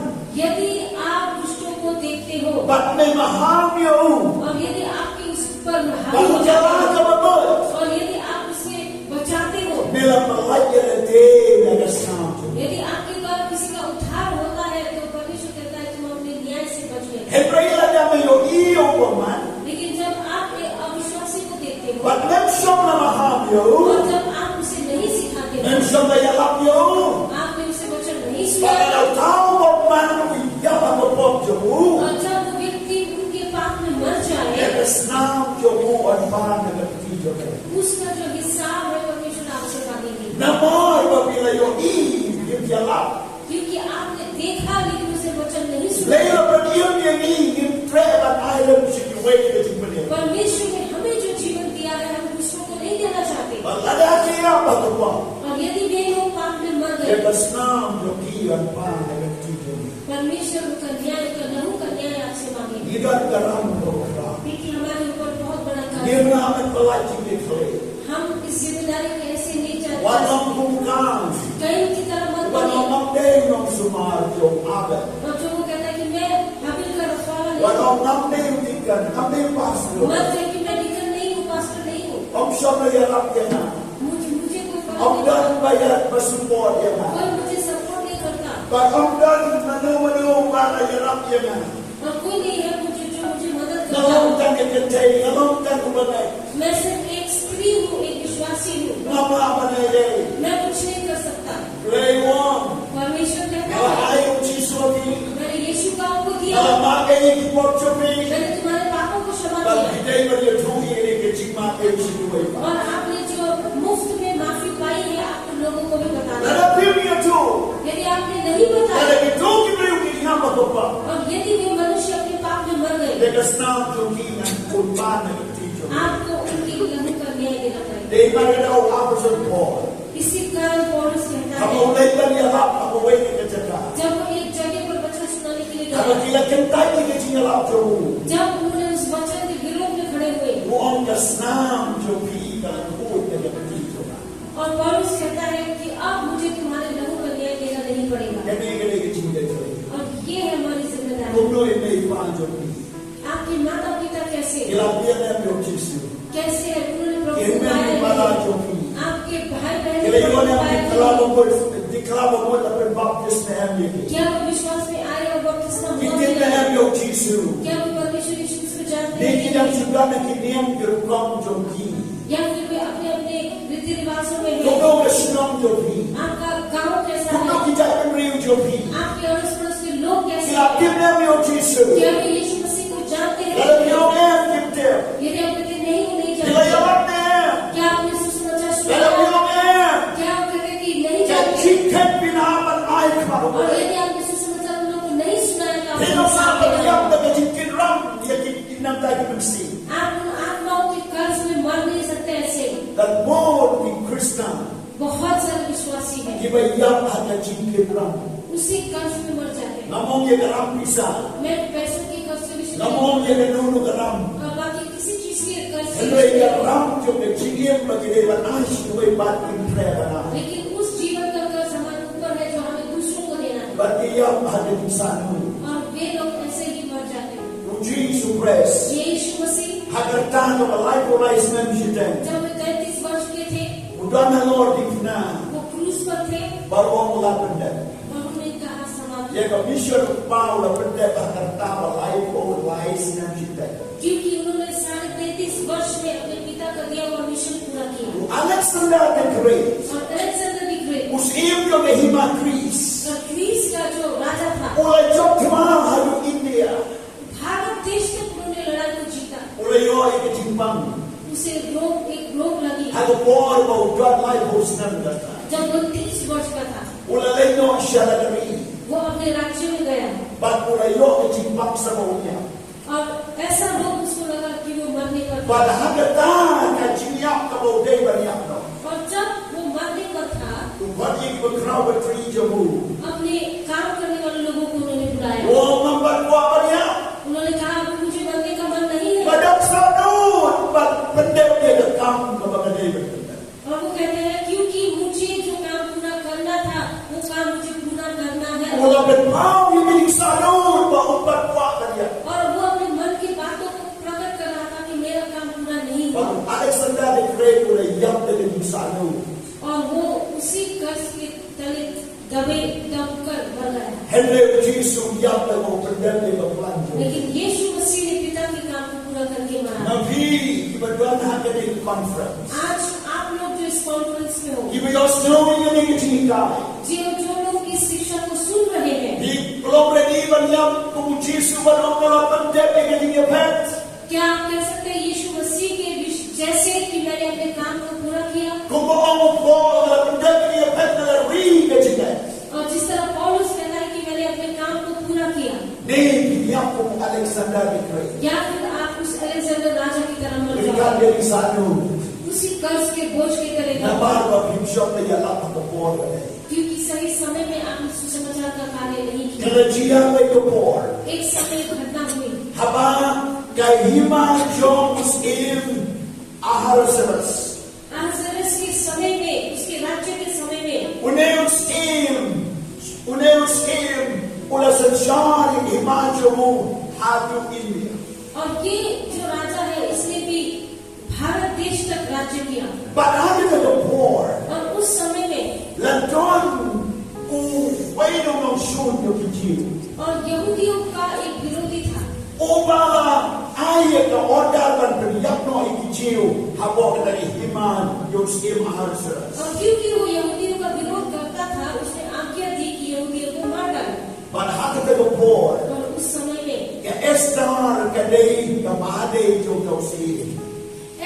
यदि आप दुष्टों को देखते हो, bad me maham ïa u, और यदि आपके उस पर हावी हो जाते हो, bad me ïalam ïa u, और यदि आप उसे बचाते हो, me la pyllait ïa lade na ka snam jong u. यदि आपके द्वारा किसी का उद्धार होता है, तो परमेश्वर कहता है, "तुम अपने न्याय से बच गए।" Hynrei lada me ïohi ïa u bymman, लेकिन जब आप एक अविश्वासी को देखते हो, bad mem shym la maham ïa u, और जब आप उसे नहीं सिखाते हो, mem shym la ïalap ïa u, आपने उसे वचन नहीं सुनाया, bad lada uta u bymman u ïap ha ka pop jong u, और जब वो व्यक्ति उनके पाप में मर जाए, ïa ka snam jong u yn pan na ka kti jong u. उसका जो हिसाब है, परमेश्वर आपसे मांगेंगे। Namar ba phi la ïohi, phim ïalap. क्योंकि आपने देखा, लेकिन उसे वचन नहीं सुना। Blei la pynim ïa ngi ngin treh ban ai lem sha kiwei ka jingpynim. परमेश्वर ने हमें जो जीवन दिया है, हम दूसरों को नहीं देना चाहते। Bad lada ki ïap ha ka pop, और यदि वे लोग पाप में मर गए, ïa ka snam jong ki yn pan na ka kti jong u. परमेश्वर उनका न्याय, उनका लहू का न्याय आपसे मांगेंगे। Ngi don ka ram kaba khraw. क्योंकि हमारे ऊपर बहुत बड़ा कर्ज है। Ngim lah ban pyllait jingkitkhlieh. हम इस जिम्मेदारी को ऐसे नहीं चल Wat ym kum u Kain. Can की तरह मत बनिए। Wat ym ong ngam dei u nongsumar jong u Abel. और जो वो कहता है कि मैं हाबिल का रखवाला नहीं हूँ। Wat ym ong ngam dei u deacon, ngam dei u pastor. मत कहे कि मैं डीकन नहीं हूँ, पास्टर नहीं हूँ। Ym shym la ïarap ïa nga. मुझे, मुझे कोई फर्क Ym नहीं don पड़ता। Ba ïa, ba support ïa nga. कोई मुझे सपोर्ट नहीं करता। Bad ym don mano mano ba la ïarap ïa nga. और कोई नहीं है मुझे, जो मुझे मदद करता। Nga long tang ka kynthei, nga long tang u bneng. मैं सिर्फ एक स्त्री हूँ, एक विश्वासी हूँ। Ngam lah ban ai ei ei. मैं कुछ नहीं कर सकता। Blei u ong, परमेश्वर कहता है, nga la ai ïa u Jisu ïa phi. मैंने यीशु का आपको दिया। Nga la map ei ei ki pop jong phi. मैंने तुम्हारे पापों को क्षमा किया। Bad phi dei ban ïathuh ïa kane ka jingmap ei ei sha kiwei pat. और आपने जो मुफ्त में माफी पाई है, आप लोगों को भी बताना। Lada phim ïathuh, यदि आपने नहीं बताया, lada kito ki briew ki ïap ha ka pop, और यदि वे मनुष्य अपने पाप में मर गए, ïa ka snam jong ki ngan pan na ka kti jong u. आपको उनके लहू का न्याय देना पड़ेगा। Dei ma ka daw u Apostol Paul. इसी कारण पौलुस कहता है, haba u leit ban ïalap ha kawei ka jaka, जब वो एक जगह पर वचन सुनाने के लिए गया, haba ki la kyntait ïa ka jingïalap jong u, जब उन्होंने उस वचन के विरोध में खड़े हुए, u ong ka snam jong phi ka la khuid na ka kti jong nga. और पौलुस कहता है कि अब मुझे तुम्हारे लहू का न्याय देना नहीं पड़ेगा। Kane ka dei ka jingkitkhlieh. और ये है हमारी जिम्मेदारी। Kumno i mei i pa jong phi? आपके माता पिता कैसे हैं? Ki la pdiang em ïa u Jisu? कैसे हैं? उन्होंने प्रभु को पाया है? Ki hynmen ki para jong phi? आपके भाई बहन ने प्रभु को पाया है? Ki la ïoh em ki khlaw ba mut, ki khlaw ba mut, la pynbaptis em ïa ki? क्या वो विश्वास में आए और बपतिस्मा हुआ? Ki tip em ïa u Jisu? क्या वो परमेश्वर यीशु मसीह को जानते हैं? Ne ki dang shu don ha ki niam ki rukom jong ki? या फिर वे अपने-अपने रीति रिवाजों में हैं? Kumno ka shnong jong phi? आपका गांव कैसा है? Kumno ki jaitbynriew jong phi? आपके अड़ोस पड़ोस के लोग कैसे हैं? Ki la tip em ïa u Jisu? क्या वे यीशु मसीह को जानते हैं? Lada phi ong em kim tip, यदि आप कहते नहीं, वो नहीं जानते, ki la ïalap ne em? क्या आपने सुसमाचार सुना? Lada phi ong em, क्या आप कहते कि नहीं जानते? Ka jingkheiñ phin hap ban ai khmat u Blei. और यदि आपने सुसमाचार उन लोगों को नहीं सुनाया, तो आप phin ym lah ban ïap da ka jingkit ram ïa ki, ki namar ki mynsiem. आप उन आत्माओं के कर्ज में मर नहीं सकते ऐसे। Don bun ki Khristan, बहुत सारे विश्वासी हैं, kiba ïap ha ka jingkit ram, उसी कर्ज में मर जाते हैं। Ngam ong ïa ka ram pisa, मैं पैसों के कर्ज से विश्वास, ngam ong ïa kano kano ka ram, और बाकी किसी चीज के कर्ज से, hynrei ka ram jong ka jingim ba ki dei ban ai sha kiwei pat, ngin treh ban ai. लेकिन उस जीवन का कर्ज हमारे ऊपर है जो हमें Ïa, ha ka jingsahno. और वे लोग ऐसे ही मर जाते हैं। U Jisu Khrist. ये यीशु मसीह Ha ka rta kaba laiphew lai snem shiteng. जब वे तैंतीस वर्ष के थे, U don halor ki khnang. वो क्रूस पर थे Bad u ong la pyndep. और उन्होंने कहा, समाप्त। Ïa ka mission u Kpa u la pyndep ha ka rta ba laiphew lai snem shiteng. क्योंकि उन्होंने साढ़े तैंतीस वर्ष में अपने पिता का दिया हुआ मिशन पूरा किया। U Alexander the Great. और Alexander the great U syiem jong ka hima Greece. और ग्रीस का जो राजा था, U la jop thma haduh India. Bharat देश तक उन्होंने लड़ाई को जीता। U la ïoh ïa ka jingpang. उसे रोग, एक रोग लगी। Ha ka por ba u don laiphew snem ka rta. जब वो तीस वर्ष का था, U la leit noh sha lade ri. वो अपने राज्य में गया Bad u la ïoh ka jingpang sa ba u ñiap. और ऐसा रोग उसको लगा कि वो मरने पर था। Bad ha kata ka jingñiap kaba u dei ban ñiap noh. और जब वो मरने पर था, U khot ïa ki bakhraw batri jong u. अपने काम करने वाले लोगों को उन्होंने बुलाया। U ong, ngam pat kwah ban ñiap. उन्होंने कहा, "अभी मुझे मरने का मन नहीं है।" Bad dang sah lut ban pyndep ïa ka kam kaba nga dei ban pyndep. और वो कहते हैं, "क्योंकि मुझे जो काम पूरा करना था, वो काम मुझे पूरा करना है।" U la pynpaw ïa ka jingsah lut ba um pat kwah ban ñiap. और वो अपने मन की बातों को प्रकट कर रहा था कि मेरा काम पूरा नहीं हुआ। Bad u Alexander the Great u la ïap da ka jingsah lut. और वो उसी कर्ज के तले दबे दबकर मर गया। Hynrei u Jisu u ïap da kaba u pyndep ïa ka plan jong u. लेकिन यीशु मसीह ने पिता के काम को पूरा करके मरा। Ma phi kiba don ha kane ka conference. आज आप लोग जो इस कॉन्फ्रेंस में हो, Kiba ïohsngew ïa kane ka jinghikai. जो जो लोग इस शिक्षा को सुन रहे हैं, Phi long ready ban ñiap kum u Jisu ban ong, nga la pyndep ïa ka jingïaphet. क्या आप कह सकते हैं यीशु मसीह के विश-, जैसे कि मैंने अपने काम को पूरा किया? Kumba ong u Paul, nga la pyndep ïa ka jingïaphet, nga la ri ka jingngeit. और जिस तरह पौलुस कहता है कि मैंने अपने काम को पूरा किया, Ne phi ñiap kum u Alexander the Great. या फिर आप उस अलेक्जेंडर राजा की तरह मर Ryngkat जाओ, ïa ka jingsah lut. उसी कर्ज के बोझ के तले दबकर, Namar ba phim shym la ïalap ha ka por ba dei. क्योंकि सही समय में आपने सुसमाचार का कार्य नहीं किया। Ka la jia kawei ka por. एक समय एक घटना हुई, Haba ka hima jong u syiem Ahasuerus. अहसुएरस के समय में, उसके राज्य के समय में Une u syiem, une u syiem u la synshar ïa ka hima jong u haduh India. और ये जो राजा है, इसने भी भारत देश तक राज्य किया। Bad ha kata ka por और उस समय में la don uwei u nongshun jong ki Jiw. और यहूदियों का एक विरोधी था, Uba la ai ïa ka order ban pynïap noh ïa ki Jiw hapoh kata ka hima jong u syiem Ahasuerus. और क्योंकि वो यहूदियों का विरोध करता था, उसने आज्ञा दी कि यहूदियों को मार डालो। Bad ha kata ka por और उस समय में ka Esther ka dei ka bahdei jong u syiem.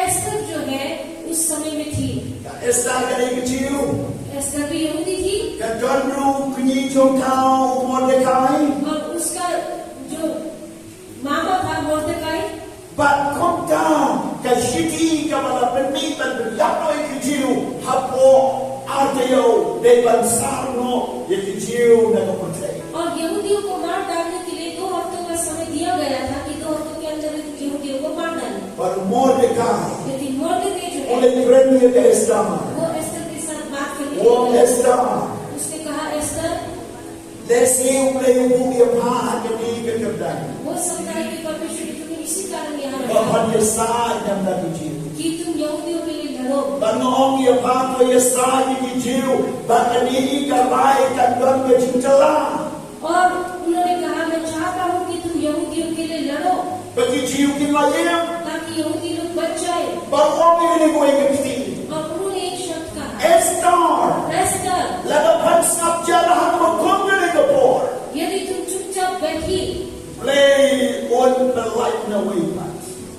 Esther जो है, उस समय में थी। Ka Esther ka dei ka Jiw. Esther भी यहूदी थी Ka don ruh u kñi jong ka u Mordekai. और उसका जो मामा था मोर्दकाई, Bad kumta ka shithi kaba la pynmih ban pynïap noh ïa ki Jiw hapoh ar taïew dei ban sah noh ïa ki Jiw na ka pyrthei. और यहूदियों को मार डालने के लिए दो हफ्तों का समय दिया गया था कि दो हफ्तों के अंदर इन यहूदियों को मार डालें। Bad u Mordekai लेकिन मोर्दकाई जो u है, la kren ïa ka Esther. वो एस्तर के साथ बात करने U ong, के लिए Esther, उसने कहा, Esther, lehse U Blei u buh ïa pha ha kane ka kyrdan. हो सकता है कि परमेश्वर ने तुम्हें इसी कारण यहाँ Ba रखा phan ïasaid ïa ki Jiw. कि तुम यहूदियों के लिए लड़ो। Bad nga ong ïa pha, to ïasaid ïa ki Jiw ba kane ka rai kan don ka jingkylla. और उन्होंने कहा, मैं चाहता हूँ कि तुम यहूदियों के लिए लड़ो Ba ki Jiw kin ïaid. ताकि यहूदी लोग बच जाए। Bad u ong ïa kane kawei ka kti. और उन्होंने एक शब्द कहा, Esther, Esther, lada phan sngap jan ha kaba kum kane ka por, यदि तुम चुपचाप बैठी Blei un pyllait na wei pat.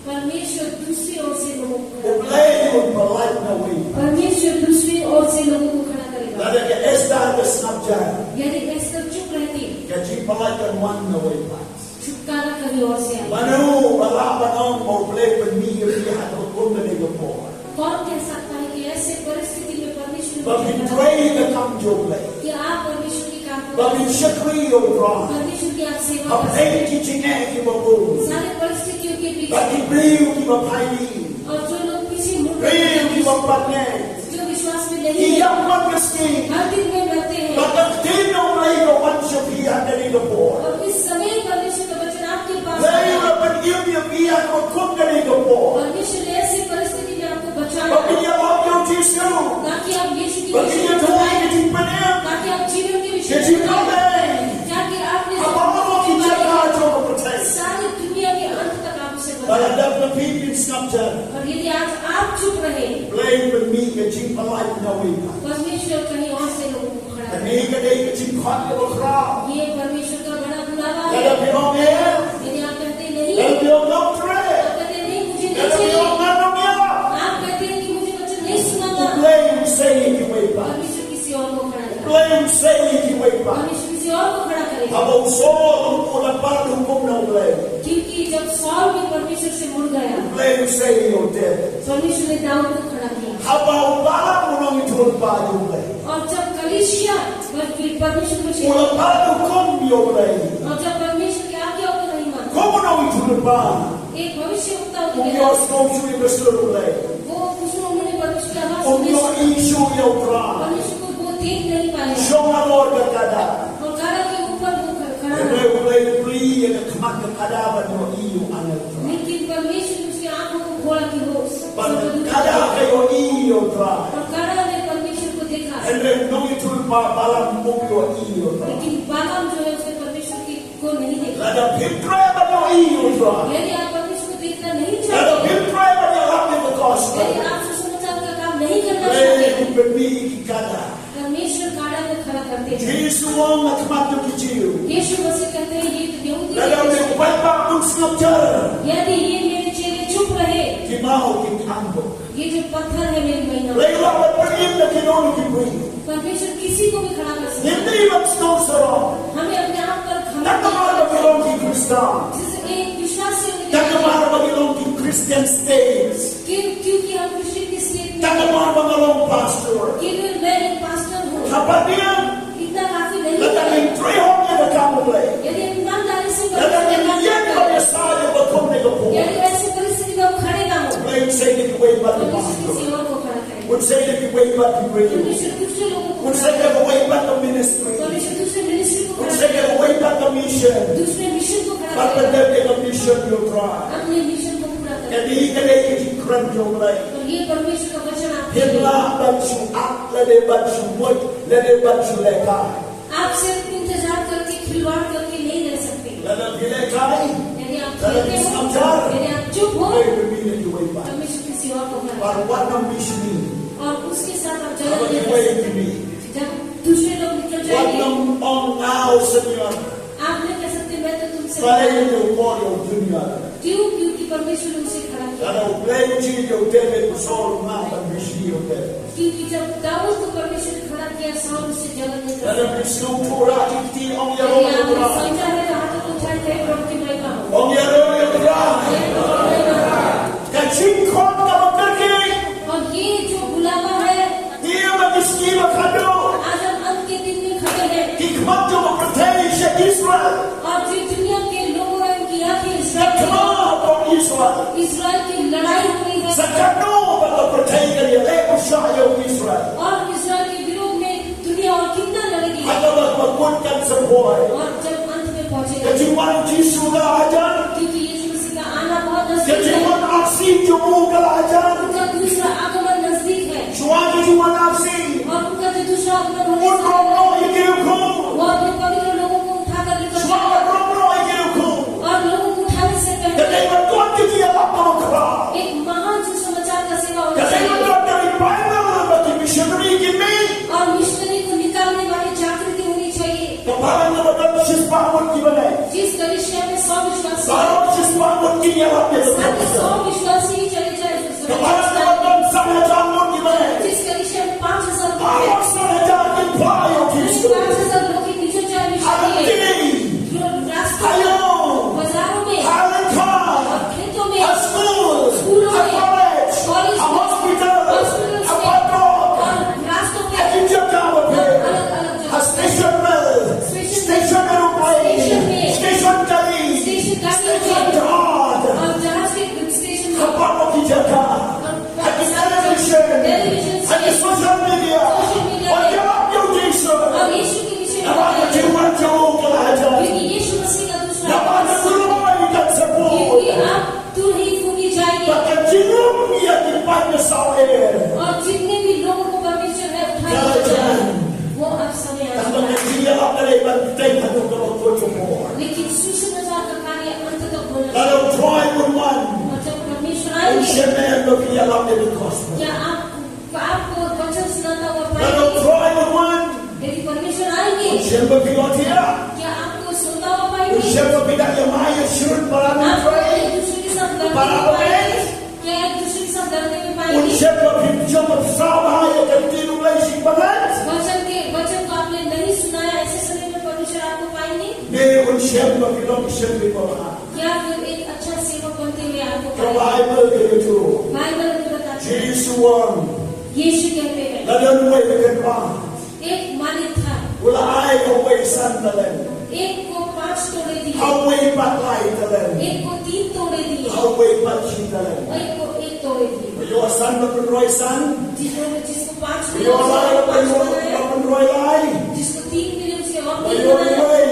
परमेश्वर दूसरी ओर से लोगों को U Blei un pyllait na wei pat. परमेश्वर दूसरी ओर से लोगों को खड़ा करेगा। Lada ka Esther ka sngap jan, यदि एस्तर चुप रहती, ka jingpyllait kan wan na wei pat. छुटकारा कहीं और से आएगा। Mano ba lah ban ong ba U Blei u pynmih ïa phi ha kaba kum kane ka por? कौन कह सकता है कि ऐसे परिस्थिति में परमेश्वर Ba phin trei ïa ka kam jong U Blei. कि आप परमेश्वर के काम को, Ba phin shakri ïa U Trai. परमेश्वर की आप सेवा Hapdeng कर ki jingeh kiba bun. सारे परिस्थितियों के बीच Bad ki briew kiba phai dien. और जो लोग पीछे मुड़ Briew रहे kiba हैं, pat ne. जो विश्वास में Ki नहीं है, ïap man ka sngi. हर दिन वे मरते हैं। Bad ka ktien U Blei ka wan sha phi. Ïa kane ka por. और इस समय परमेश्वर का वचन आपके पास Lei आया। Ba phin im ïa phi ha kaba kum kane ka por. परमेश्वर ने ऐसी परिस्थिति में आपको बचाया। Ba phin ïalap ïa u Jisu. ताकि आप यीशु की Ba phin ïathuh ïa ka jingpynim. ताकि आप जीवन के विषय Ka jingpynim. ताकि आपने Ha baroh ki jaka jong ka pyrthei. सारी दुनिया के अंत तक आप उसे Bad lada phi phin sngap jar. और यदि आज आप चुप रहे, Blei un pynmih ka jingpyllait na uwei pat. परमेश्वर कहीं और से लोगों को खड़ा Kane करेगा। Ka dei ka jingkhot kaba khraw. ये परमेश्वर का बड़ा बुलावा है। Lada phi ong heh. यदि आप कहते नहीं, Lada phi ong ngam treh. आप कहते नहीं, मुझे नहीं Lada phi ong चाहिए। Ngam ïa. आप कहते हैं कि मुझे वचन नहीं सुनाना। U Blei un sei ïa kiwei pat. परमेश्वर किसी और को खड़ा करे। U Blei un sei ïa kiwei pat. परमेश्वर किसी और को खड़ा करे। Haba u Saul u la pat hukum na u Blei. क्योंकि जब शाऊल भी परमेश्वर से मुड़ गया, U Blei un sei ïa u David. परमेश्वर ने दाऊद को खड़ा किया। Haba u Balam u nongïathuhlypa jong u Blei. और जब कलीसिया पर-, परमेश्वर को U la pat hukum ïa u Blei. और जब परमेश्वर की आज्ञाओं को नहीं माना, Kum u nongïathuhlypa. एक भविष्यवक्ता होते Um हैं, ïohsngew shuh ïa ka sur u Blei. वो कुछ उन्होंने परमेश्वर की आवाज Um सुनी। ïohi shuh ïa u Trai. परमेश्वर को वो देख नहीं पाया। Shong halor ka kada. और गाड़ा के ऊपर वो ख-, खड़ा Hynrei u Blei u plie ïa ka khmat ka kada ban ïohi ïa u angel u Trai. लेकिन परमेश्वर उसकी आंखों को खोला कि वो उस Ban स्वर्गदूत kada को ka ïohi ïa u Trai. और गाड़ा ने परमेश्वर को देखा। Hynrei u nongïathuhlypa Balam um ïohi ïa u Trai. लेकिन बालाम जो है उसने परमेश्वर की, को नहीं देखा। Lada phim treh ban ïohi ïa u Trai. यदि आप परमेश्वर को देखना नहीं Lada चाहते, phim treh ban ïalap ïa ka gospel. यदि आप सुसमाचार का काम नहीं करना Blei चाहते, un pynmih ïa ki kada. परमेश्वर गाड़ा को खड़ा करते हैं। Jisu u ong ha khmat jong ki Jiw. यीशु मसीह कहते हैं, ये तो यहूदी Lada हैं। u paidbah un sngap jar. यदि ये मेरे चेले चुप रहे, Ki maw kin khang bok. ये जो पत्थर है मेरी मैया। Blei u lah ban pynim ïa kino kino kiba ïeit. परमेश्वर किसी को भी खड़ा कर सकता है। Ngim dei ban sngewsarong. हमें अपने आप पर घमंड Tang namar ba ngi long ki Khristan. जिस एक विश्वासी होने के Tang namar ba ngi long ki Christian state. क्यों-, क्योंकि हम क्रिश्चियन की स्टेट में Tang namar ba nga long pastor. केवल मैं एक पास्टर हूँ। Haba ngi इतना काफी नहीं Lada है। ngim trei hok ïa ka kam u Blei. यदि हम ईमानदारी से Lada ngim ïeng ban ïasaid ïa ka kum kane ka por. यदि ऐसी परिस्थिति में हम खड़े ना हो, Blei un sei ïa kiwei pat ki परमेश्वर pastor. किसी और को खड़ा करेगा। Un sei ïa kiwei pat ki briew. परमेश्वर दूसरे लोगों को Un sei ïa kiwei pat ka ministry. परमेश्वर दूसरे मिनिस्ट्री को Un sei ïa kiwei pat ka mission. दूसरे मिशन को खड़ा Ban करेगा। pyndep ïa ka mission jong u Trai. अपने मिशन को पूरा करेगा। Kane ka dei ka jingkren jong u Blei. और ये परमेश्वर का वचन आपके Phim लिए। lah ban shu ak, lane ban shu mut, lane ban shu lehkai. आप सिर्फ इंतजार करके, खिलवाड़ करके नहीं रह सकते। Lada phi lehkai, यदि आप lada खेलते phi हो, sngap jar, यदि आप चुप हो, Blei un pynmih ïa kiwei pat. परमेश्वर किसी और को खड़ा Bad wat nym bishni. और उसके साथ आप Haba जलन नहीं kiwei कर सकते। Ki mih. जब दूसरे लोग निकल Wat जाएंगे, nym ong nga u Seiñor. आप नहीं कह सकते, "मैं तो तुमसे" Balei u por ïa u Junior. क्यों? क्योंकि परमेश्वर ने उसे खड़ा किया। Lada u Blei u jied ïa u David, u Saul u ngap ban bishni ïa u David. क्योंकि जब दाऊद को परमेश्वर ने खड़ा किया, शाऊल उससे जलन नहीं कर Lada phi sngewthuh, rah ki kti, ong ïaroh ïa u Trai. यदि आपने समझा है तो हाथों को उठाए, कहें, "प्रभु की महिमा हो।" Ong ïaroh ïa u Trai. Ka jingkhot kaba kyrkieh. और ये जो बुलावा है, Ïa ba ki sngi ba khadduh. आज हम अंत के दिन में खड़े हैं। Ki khmat jong ka pyrthei sha Israel. और जो दुनिया के लोगों हैं, उनकी आंखें इस्राएल Ka khmat jong Israel. इस्राएल की लड़ाई हो रही है। Sa katno ba ka pyrthei ka ïaleh pyrshah ïa u Israel. और इस्राएल के विरोध में दुनिया और कितना लड़ेगी। Haba ka mut kan sa poi. और जब अंत में पहुंचेगा। Ka jingwan u Jisu ka la hajan. क्योंकि यीशु मसीह का आना बहुत Ka नजदीक है। jingwan arsien jong u ka la hajan. उनका दूसरा आगमन नजदीक है। Shuwa ka jingwan arsien. और उनका जो दूसरा आगमन होने से Un rong noh ïa ki riewkhuid. वो अपने पवित्र लोगों को उठाकर लेकर Shuwa ka rong noh ïa ki riewkhuid. और लोगों को उठाने से Ka पहले dei ban don ka jingïalap kaba khraw. एक महान सुसमाचार का सेवा होना Ka dei ban चाहिए। don ka revival ba ki missionary kin mih. और मिशनरी को निकालने वाली जागृति होनी चाहिए। Ka balang kaba don shispah ngut kiba leh. जिस कलीसिया में सौ विश्वासी हैं, Baroh shispah ngut kin ïalap ïa ka kyrteng. सारे सौ विश्वासी ही चले जाए उस Ka balang kaba don san hajar ngut kiba leh. जिस कलीसिया में पाँच हज़ार लोग हैं, Baroh san hajar kin phah ïa u Jisu. पाँच हज़ार लोग ही नीचे जाए Ha ka मिशन के लिए। kti. Ro-, रास्तों Ha ïew. में, बाजारों में, Ha lynkhar. और खेतों में, Ha skul. स्कूलों Ha में, college. कॉलेज Ha में, hospital. हॉस्पिटल्स Ha में, park. और रास्तों पे, Ha ki jaka bapher. अलग-अलग जगह। Ha station rail. Station Station aeroplane. Station में। Station gari. स्टेशन गाड़ी Station में। Jahaj. और जहाज के स्टेशन में। Ha park Ban tei haduh kaba kut ka por. लेकिन सुसमाचार का कार्य अंत तक होना चाहिए। Lada U Trai un wan, और जब परमेश्वर आएंगे, un shym ïoh ban ïalap ïa ka gospel. क्या आप, आपको वचन सुनाता हुआ पाएंगे? Lada U Trai un wan, यदि परमेश्वर आएंगे, un shym ïoh ban ïohthiah. क्या आपको सोता हुआ पाएंगे? Un shym ïoh ban ïamai ïashrut bad U Trai, आपको एक दूसरे के साथ लड़ते हुए पाएंगे? Bad, क्या एक दूसरे के साथ लड़ते हुए पाएंगे? Un shym ïoh ban pynjop pynsaw ïa ka ktien U Blei sha ki bangeit. वचन के, वचन को आपने नहीं सुनाया, ऐसे समय में परमेश्वर आपको पाएंगे? Ne un shym ïoh ban long shakri babha. क्या फिर एक अच्छा सेवक बनते हुए आपको पाएंगे? Ka Baibl ka ïathuh, Bible हमें बताती है, Jisu u ong, यीशु कहते हैं, la don uwei u kynrad, एक मालिक था, u la ai ha uwei san talent, एक को पांच तोड़े दिए, ha uwei pat lai talent, एक को तीन तोड़े दिए, ha uwei pat shi talent. एक को एक तोड़े दिए। Ba ïoh san la pynroi san. जिसको, जिसको पांच मिला, ïoh lai, उसको पांच बनाया। Ba ïoh lai, la pynroi lai. जिसको तीन मिले, उसे और तीन बनाया। Ba ïoh lai.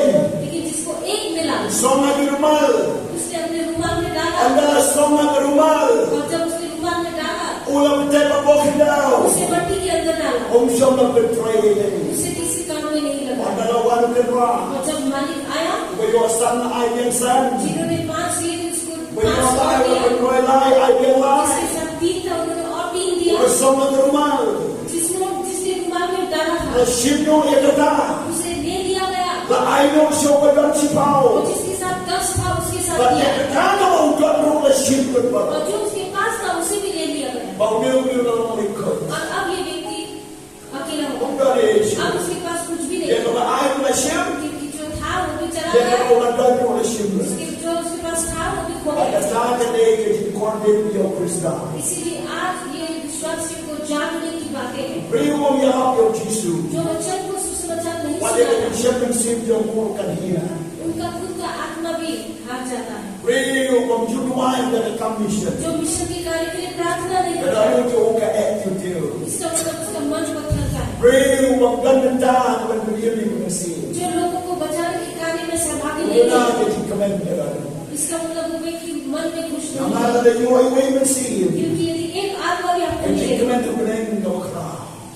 लेकिन जिसको एक मिला, u song ha ka rumal. उसने अपने रुमाल में डाला। Ynda la song ha ka rumal, और जब उसने रुमाल में डाला, u la pyntip ha ka khyndew, उसे मट्टी के अंदर डाला। Um shym la pyntrei ei ei. उसे किसी काम में नहीं लगा। Ynda la wan u kynrad, और जब मालिक आया, uba ïoh san la ai biang san. जिन्होंने पांच लिए थे, उसको पांच और दिया। Uba ïoh lai, la pynroi lai, ai biang lai. जिसके साथ तीन था, उन्होंने और तीन दिया। Uba song ha ka rumal, जिसने, जिसने रुमाल में डाला था, la shim noh ïa kata. उसे ले लिया गया। La ai noh sha uba don shiphew. और जिसके साथ दस था, उसके साथ दिया। Bad ïa kata kaba u don ruh la shim bad. और जो उसके पास था, उसे भी ले लिया गया। Bad une une u la long lehkhuid. और अब ये व्यक्ति अकेला हो गया। Um don ei ei. Ab uske paas kuch bhi nahi. Ïa kaba ai u la shim. क्योंकि जो था, वो भी चला गया। Ïa kaba u la don u la shim. उसके, जो उसके पास था, वो भी खो गया। Bad kata ka dei ka jingkordit ïa u Khrista. इसीलिए आज ये विश्वासियों को जागने की बातें हैं। Briew bym ïalap ïa u Jisu, जो वचन को सुसमाचार नहीं सुना, wat ïa ka jingshem mynsiem jong u kan hiar. उनका खुद का आत्मा भी हार जाता है। Briew bym ju duwai da ka kam mission, जो मिशन के कार्य के लिए प्रार्थना नहीं करता, ka daw ruh u ka eh tiw tiw. इसका मतलब उसका मन पत्थरता है। Briew bym don bynta ban pynïaid ïa ka mynsiem, जो लोगों को बचाने के कार्य में सहभागी नहीं है, ka jingkmen ka daw ruh. इसका मतलब वो व्यक्ति मन में खुश नहीं है। Namar lada ïoh ïa uwei u mynsiem, क्योंकि यदि एक आत्मा भी आपको मिले, ka jingkmen ka bneng ka khraw.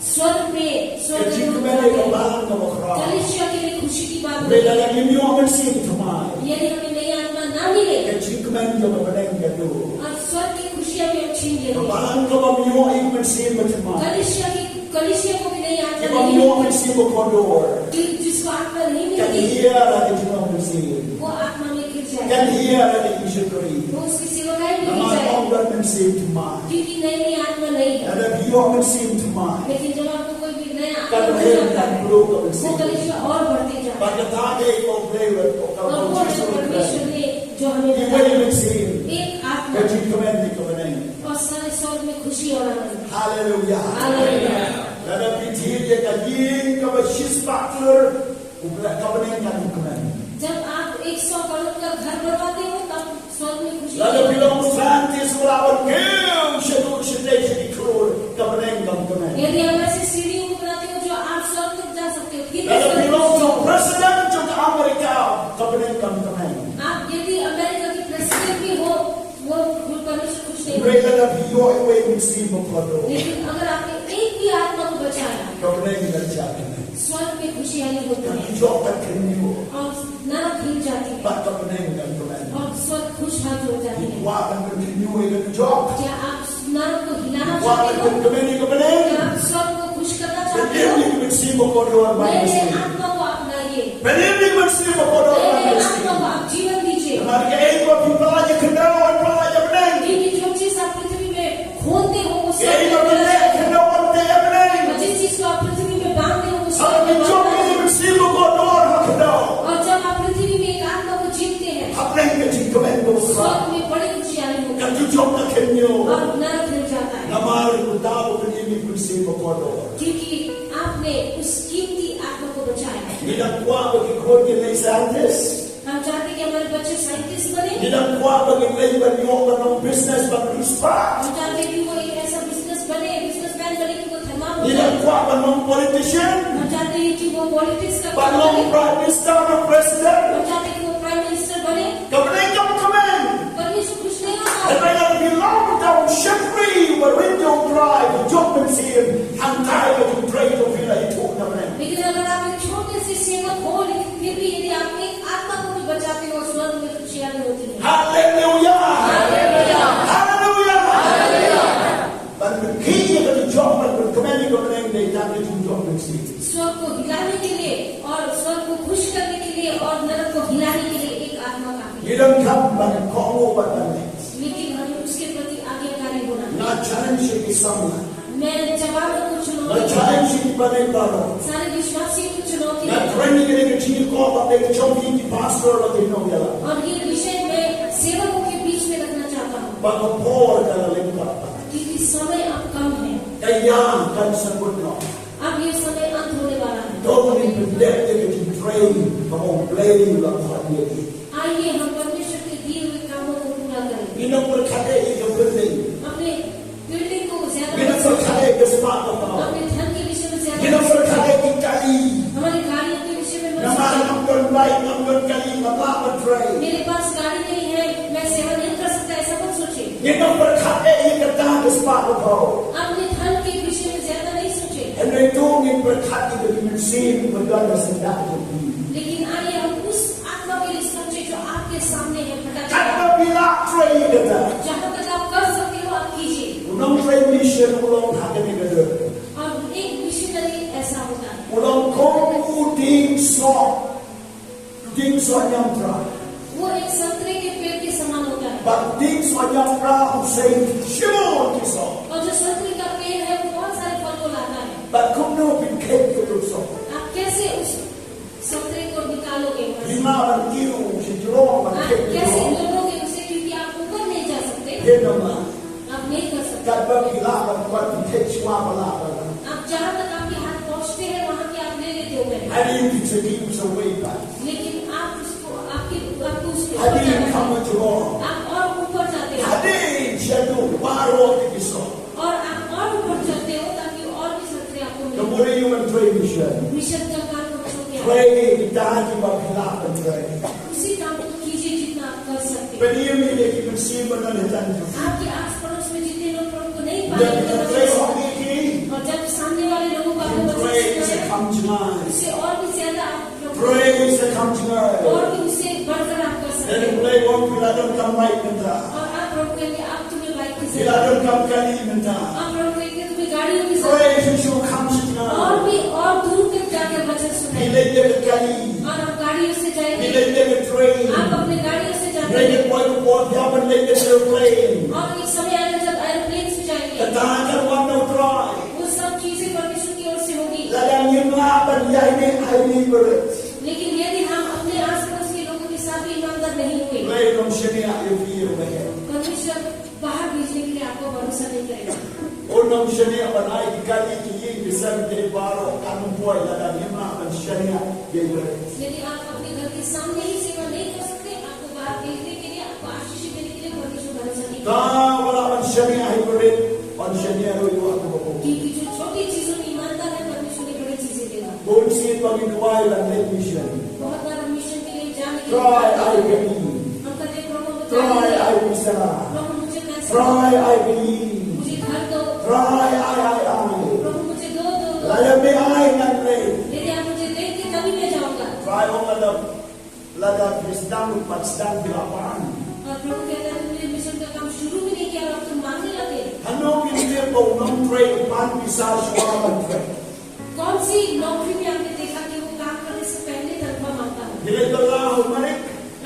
स्वर्ग में, स्वर्ग में, ka jingkmen ïa ka balang kaba khraw, कलीसिया के लिए खुशी की बात है। Hynrei lada ngim ïoh mynsiem thymmai, यदि हमें नई आत्मा ना मिले, ka jingkmen jong ka bneng ka dur. और स्वर्ग की खुशियां भी हम छीन लेंगे। Ka balang kaba ym ïoh ïa ka mynsiem bathymmai, कलीसिया की, कलीसिया को भी नई आत्मा नहीं मिले, kaba ym ïoh mynsiem bakordor, कि जिसको आत्मा नहीं मिलती, kan hiar ha ka jinglong mynsiem, वो आत्मा में गिर जाएगा, kan hiar ha ka jingshakri. वो उसकी सेवकाई में गिर जाएगा। Namar ym don mynsiem thymmai. क्योंकि नई, नई आत्मा नहीं है। Lada phi ïoh mynsiem thymmai, लेकिन जब आपको कोई भी नया आत्मा मिल जाता है, kan rhem, kan pynlut ka mynsiem, वो कलीसिया और बढ़ती जाती है। Bad kata ka dei kaba U Blei u, kaba U Jisu u kren. और वो है परमेश्वर ने जो हमें बताया। Uwei u mynsiem, एक आत्मा, ka jingkmen ïa ka bneng, और सारे स्वर्ग में खुशी और आनंद। Hallelujah. Hallelujah. Lada phi thied ïa ka ïing kaba shispah klur, U Blei, ka bneng kan kmen. जब आप एक सौ करोड़ का घर बनवाते हो, तब स्वर्ग में खुशी है। Lada phi long u scientist uba lah ban kiew shaduh shatei sha ki klur, ka bneng kan kmen. यदि आप ऐसी सीढ़ियों को बनाते हो, जो आप स्वर्ग तक जा सकते हो, फिर भी स्वर्ग में खुशी है। Lada phi long u president jong ka America, ka bneng kan kmen. आप यदि अमेरिका के प्रेसिडेंट भी हो, वो, वो परमेश्वर खुश नहीं होगा। Hynrei lada phi ïoh ïa uwei u mynsiem bakordor, लेकिन अगर आपने एक भी आत्मा को बचाया, ka bneng kan shah kmen. स्वर्ग में खुशियाली होती है। Ka dujok kan khynñiuh, और नरक हिल जाती है। Bad ka bneng kan kmen. और स्वर्ग खुशहाल हो जाती है। Phi kwah ban pynkhynñiuh ïa ka dujok? क्या आप नरक को हिलाना चाहते हो? Phi kwah ban pynkmen ïa ka bneng? क्या आप स्वर्ग को खुश करना चाहते हो? Pynim ïa ka mynsiem bakordor mynta. नए आत्मा को अपनाइए। Pynim ïa ka mynsiem bakordor mynta. नए आत्मा को आप जीवन दीजिए। Namar kaei kaba phi pyllait ïa ka khyndew, yn pyllait ïa ka bneng. क्योंकि जो चीज़ आप पृथ्वी में खोदते हो, वो स्वर्ग में खोदा जाता है। Kaei kaba phi leh ïa ka khyndew, yn teh ïa ka bneng. और जिस चीज़ को आप पृथ्वी में बांधते हो, वो स्वर्ग में बांधा जाता है। Haba phi jop ïa ka mynsiem bakordor ha ka khyndew, और जब आप पृथ्वी में एक आत्मा को जीतते हैं, ha bneng ka jingkmen ka khraw. स्वर्ग में बड़ी खुशियाली होती है। Ka dujok ka khynñiuh. और नरक हिल जाता है। Namar uta uba pynim ïa ka mynsiem bakordor. क्योंकि आपने उस कीमती आत्मा को बचाया। Ngi dang kwah ba ki khun kin leit scientist. हम चाहते कि हमारे बच्चे साइंटिस्ट बने। Ngi dang kwah ba kin leit ban ïoh ban long business, ban riewspah. हम चाहते कि वो एक ऐसा बिजनेस बने, बिजनेसमैन बने कि वो धनवान हो जाए। Ngi dang kwah ban long politician. हम चाहते हैं कि वो पॉलिटिक्स का काम करे। Ban long prime minister, ban long president. हम चाहते हैं कि वो प्राइम मिनिस्टर बने। Ka bneng kam kmen. परमेश्वर खुश नहीं होता। Hynrei lada phi long tang u shakri uba rit ïa U Trai, phi jop mynsiem, hangtai ka jingtrei jong phi la ïathuh na लेकिन अगर आप एक छोटे से सेवक हो, लेकिन फिर भी यदि आप एक आत्मा को भी बचाते हो, स्वर्ग में खुशियां भी होती है। Hallelujah! Hallelujah! Hallelujah! Hallelujah! Ban pynkhiah ïa ka jingïap, ban pynkmen ïa ka bneng dei tang ka jingïap mynsiem. स्वर्ग को हिलाने के लिए और स्वर्ग को खुश करने के लिए और नरक को हिलाने के लिए एक आत्मा काफी है। Ngi donkam ban kohnguh bad ban leh. लेकिन हमें उसके प्रति आज्ञाकारी होना है। Nga challenge ïa ki samla. मैं जवानों को चुनौती Nga challenge ïa ki bangeit baroh. सारे विश्वासियों को चुनौती Nga है। Training ïa ka jingkyrkhu bad ka jong ki pastor bad ki nongïalam. और ये विषय मैं सेवकों के बीच में रखना चाहता हूँ। Ba ka por ka la leit pat. क्योंकि समय अब कम है। Ka ïa kan sa kut noh. अब ये समय अंत होने वाला है। To ngin pyndep ïa ka jingtrei kaba U Blei u la khot ïa ngi. आइए हम परमेश्वर के दिए हुए कामों को पूरा करें। Ngin ym pyrkhat ïa ka building. अपने बिल्डिंग को ज्यादा Ngin ym pyrkhat ïa ka spah ka paw. अपने धन के विषय में ज्यादा Ngin ym pyrkhat ïa ki kali. हमारी गाड़ियों के विषय में मत Namar सोचें। Ngam don bike, ngam don kali, ngam lah ban trei. मेरे पास गाड़ी नहीं है, मैं सेवा नहीं कर सकता, ऐसा मत सोचें। Ngin ym pyrkhat ïa kata ka spah ka paw. अपने धन के विषय में ज्यादा नहीं सोचें। Hynrei to ngin pyrkhat ïa ka mynsiem ba don ha syndah jong phi. लेकिन आइए हम उस आत्मा के लिए सोचें जो आपके सामने है, फटाफट। Katba phi lah trei ïa kata. जहाँ तक आप कर सकते हो, आप कीजिए। U nongtrei mission u long ha kane ka dur. और एक मिशनरी ऐसा होता है। U long kum u dieng soh. Dieng soh ñiamtra. वो एक संतरे के पेड़ के समान होता है। Bad dieng soh ñiamtra u sei shibun ki soh. और जो संतरे का पेड़ है, वो बहुत सारे फल को लाता है। Bad kumno phin kheit ïa u soh. आप कैसे उस संतरे को निकालोगे वहाँ से? Phi lah ban kiew sha jrong ban kheit ïa u soh. आप कैसे तोड़ोगे उसे, क्योंकि आप ऊपर नहीं जा सकते। Phin ym lah. आप नहीं कर सकते। Katba phi lah ban kwah phin kheit shuwa ba lah ban. आप जहाँ तक आपके हाथ पहुँचते हैं, वहाँ के आप ले लेते हो पहले। Hadien phin sa kiew shawei pat. लेकिन आप उसको, आपके, आपको उसको ऊपर Hadien जाना है। Kham jrong. आप और ऊपर जाते हो। Hadien shaduh baroh ki soh. और आप और ऊपर चढ़ते हो ताकि और भी संतरे आपको मिले। Ka mut ïa u nongtrei mission. Mission का काम हम लोग क्या है? Trei kita kiba phi lah ban trei. उसी काम को कीजिए जितना आप कर सकते हैं। Pynïeng ïa ki mynsiem ba don ha jan jong phi. आपके आस पड़ोस में जितने लोग प्रभु को नहीं पाए, Lada phi trei hok ïa ki. और जब सामने वाले लोगों को आपने वचन सुनाया, Trei sa kham jngai. उससे और भी ज्यादा आप प्रभु Trei sa kham jngai. और भी उससे बढ़कर आप कर सकते हैं। Lada U Blei u ong phi la donkam bike mynta. और आप प्रभु कहेंगे, आप तुम्हें बाइक की जरूरत है। Phi la donkam kali mynta. आप प्रभु कहेंगे, तुम्हें गाड़ियों की जरूरत है। Trei shuh shuh kham sha jngai. और भी और दूर तक जाकर वचन सुनाएं। Phi leit da ka kali. और आप गाड़ियों से जाएंगे। Phi leit da ka train. आप अपने गाड़ियों से जाते हैं। Hynrei ka por, ka por phi hap ban leit da ka aeroplane. और एक समय आएगा जब एरोप्लेन से जाएंगे। Kata kan wan na U Trai. वो सब चीजें परमेश्वर की ओर से होगी। Lada ngim lah ban ïaineh ha ine i barit. लेकिन यदि हम अपने आस पड़ोस के लोगों के साथ भी ईमानदार नहीं हुए, Blei un ym shaniah ïa phi ïa u ba heh. परमेश्वर बाहर भेजने के लिए आपको भरोसा नहीं करेगा। Un ym shaniah ban ai ki kali ki ïing ki sem ki baroh, kan ym poi lada ngim lah ban shaniah ïa i barit. यदि आप अपने घर के सामने ही सेवा नहीं कर सकते, आपको बाहर भेजने के लिए, आपको आशीष देने के लिए परमेश्वर भरोसा नहीं करेगा। Uta uba lah ban shaniah ha i barit, un shaniah ruh ïa u ha kaba bun. क्योंकि जो छोटी चीजों में ईमानदार है, परमेश्वर उन्हें बड़ी चीजें देगा। Bun sien ba ngin duwai ban leit mission. बहुत बार हम मिशन के लिए जाने के लिए Trai, ai kali. हम कहते हैं, "प्रभु, मुझे Trai, ai pisa. प्रभु, मुझे पैसा Trai, ai kali. मुझे घर दो। Trai, ai, ai, ai. प्रभु, मुझे दो, दो, दो। Lada me ai ngan leit." यदि आप मुझे देंगे, तभी मैं जाऊंगा। Trai u ong lada, lada phi sdang, pat sdang phi la pan. और प्रभु कहता है, "तुमने मिशन का काम शुरू भी नहीं किया और अब तुम मांगने लगे।" Hano phi tip ba u nongtrei u pan pisa shuwa ban trei? कौन सी नौकरी में आपने देखा कि वो काम करने से पहले तनख्वाह मांगता हो? Phi leit bylla ha u malik.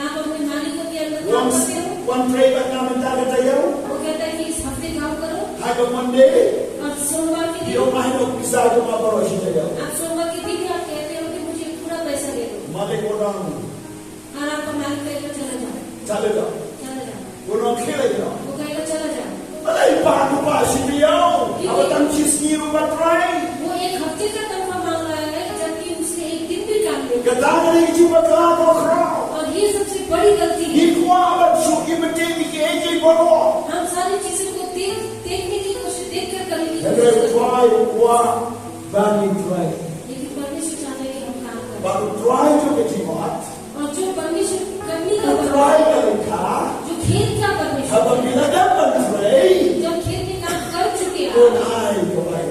आप अपने मालिक के अंदर काम करते हो? Wan trei bad nga mynta ka taïew. वो कहता है कि इस हफ्ते काम करो। Ha ka Monday. और सोमवार के दिन Phi ong, "Ai noh pisa jong nga baroh shi taïew." आप सोमवार के दिन भी आप कहते हो कि मुझे पूरा पैसा दे दो। Malik u ong, और आपका मालिक कहेगा, "चला जाओ।" Chale jaw. चला जाओ। U ong, "Khie leit noh." वो कहेगा, "चला जाओ।" Balei pan u pan shi taïew? Haba tang shi sngi ruh u trei. वो एक हफ्ते का तनख्वाह मांग रहा है, जबकि उसने एक दिन भी काम नहीं किया। Kata ka dei ka jingbakla kaba khraw. और ये सबसे बड़ी गलती है। Ngi kwah ban shu imitate ïa kiei kiei baroh. हम सारी चीजों को देख, देखने की कोशिश, देख कर करने की कोशिश करते हैं। Hynrei u Trai u kwah ba ngin trei. लेकिन परमेश्वर चाहता है कि हम काम करें। Bad u Trai jong ka jingmut. और जो परमेश्वर करने का परमेश्वर, Trai ka leit kha. जो खेत का परमेश्वर, Haba phi la dep ban trei. जब खेत में काम कर चुके हैं, Un ai ka bai.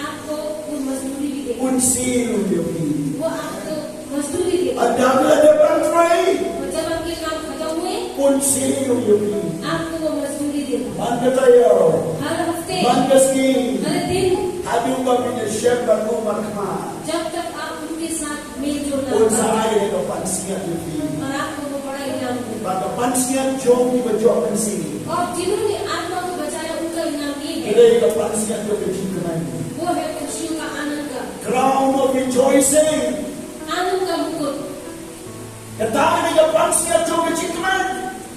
आपको वो मजदूरी भी देगा। Un Siew ïa phi. वो आपको मजदूरी देगा। Haba la dep ban trei, और जब आपके काम खत्म हुए, un siew ïa phi. आपको वो मजदूरी देगा। Man ka taïew, हर हफ्ते, man ka sngi, हर दिन, haduh ba phin ïashem bad u markhmat, जब तक आप उनके साथ मेल जोल ना un sa करें, ai ïa ka pansngiat ïa phi. और आपको वो बड़ा इनाम देगा। Bad ka pansngiat jong kiba ïoh mynsiem, और जिन्होंने आत्मा को बचाया, उनका इनाम ये ka है, dei ka pansngiat jong ka jingkmen. वो है खुशियों का आनंद का, Crown of rejoicing. आनंद का मुकुट। Kata ka dei ka pansngiat jong ka jingkmen.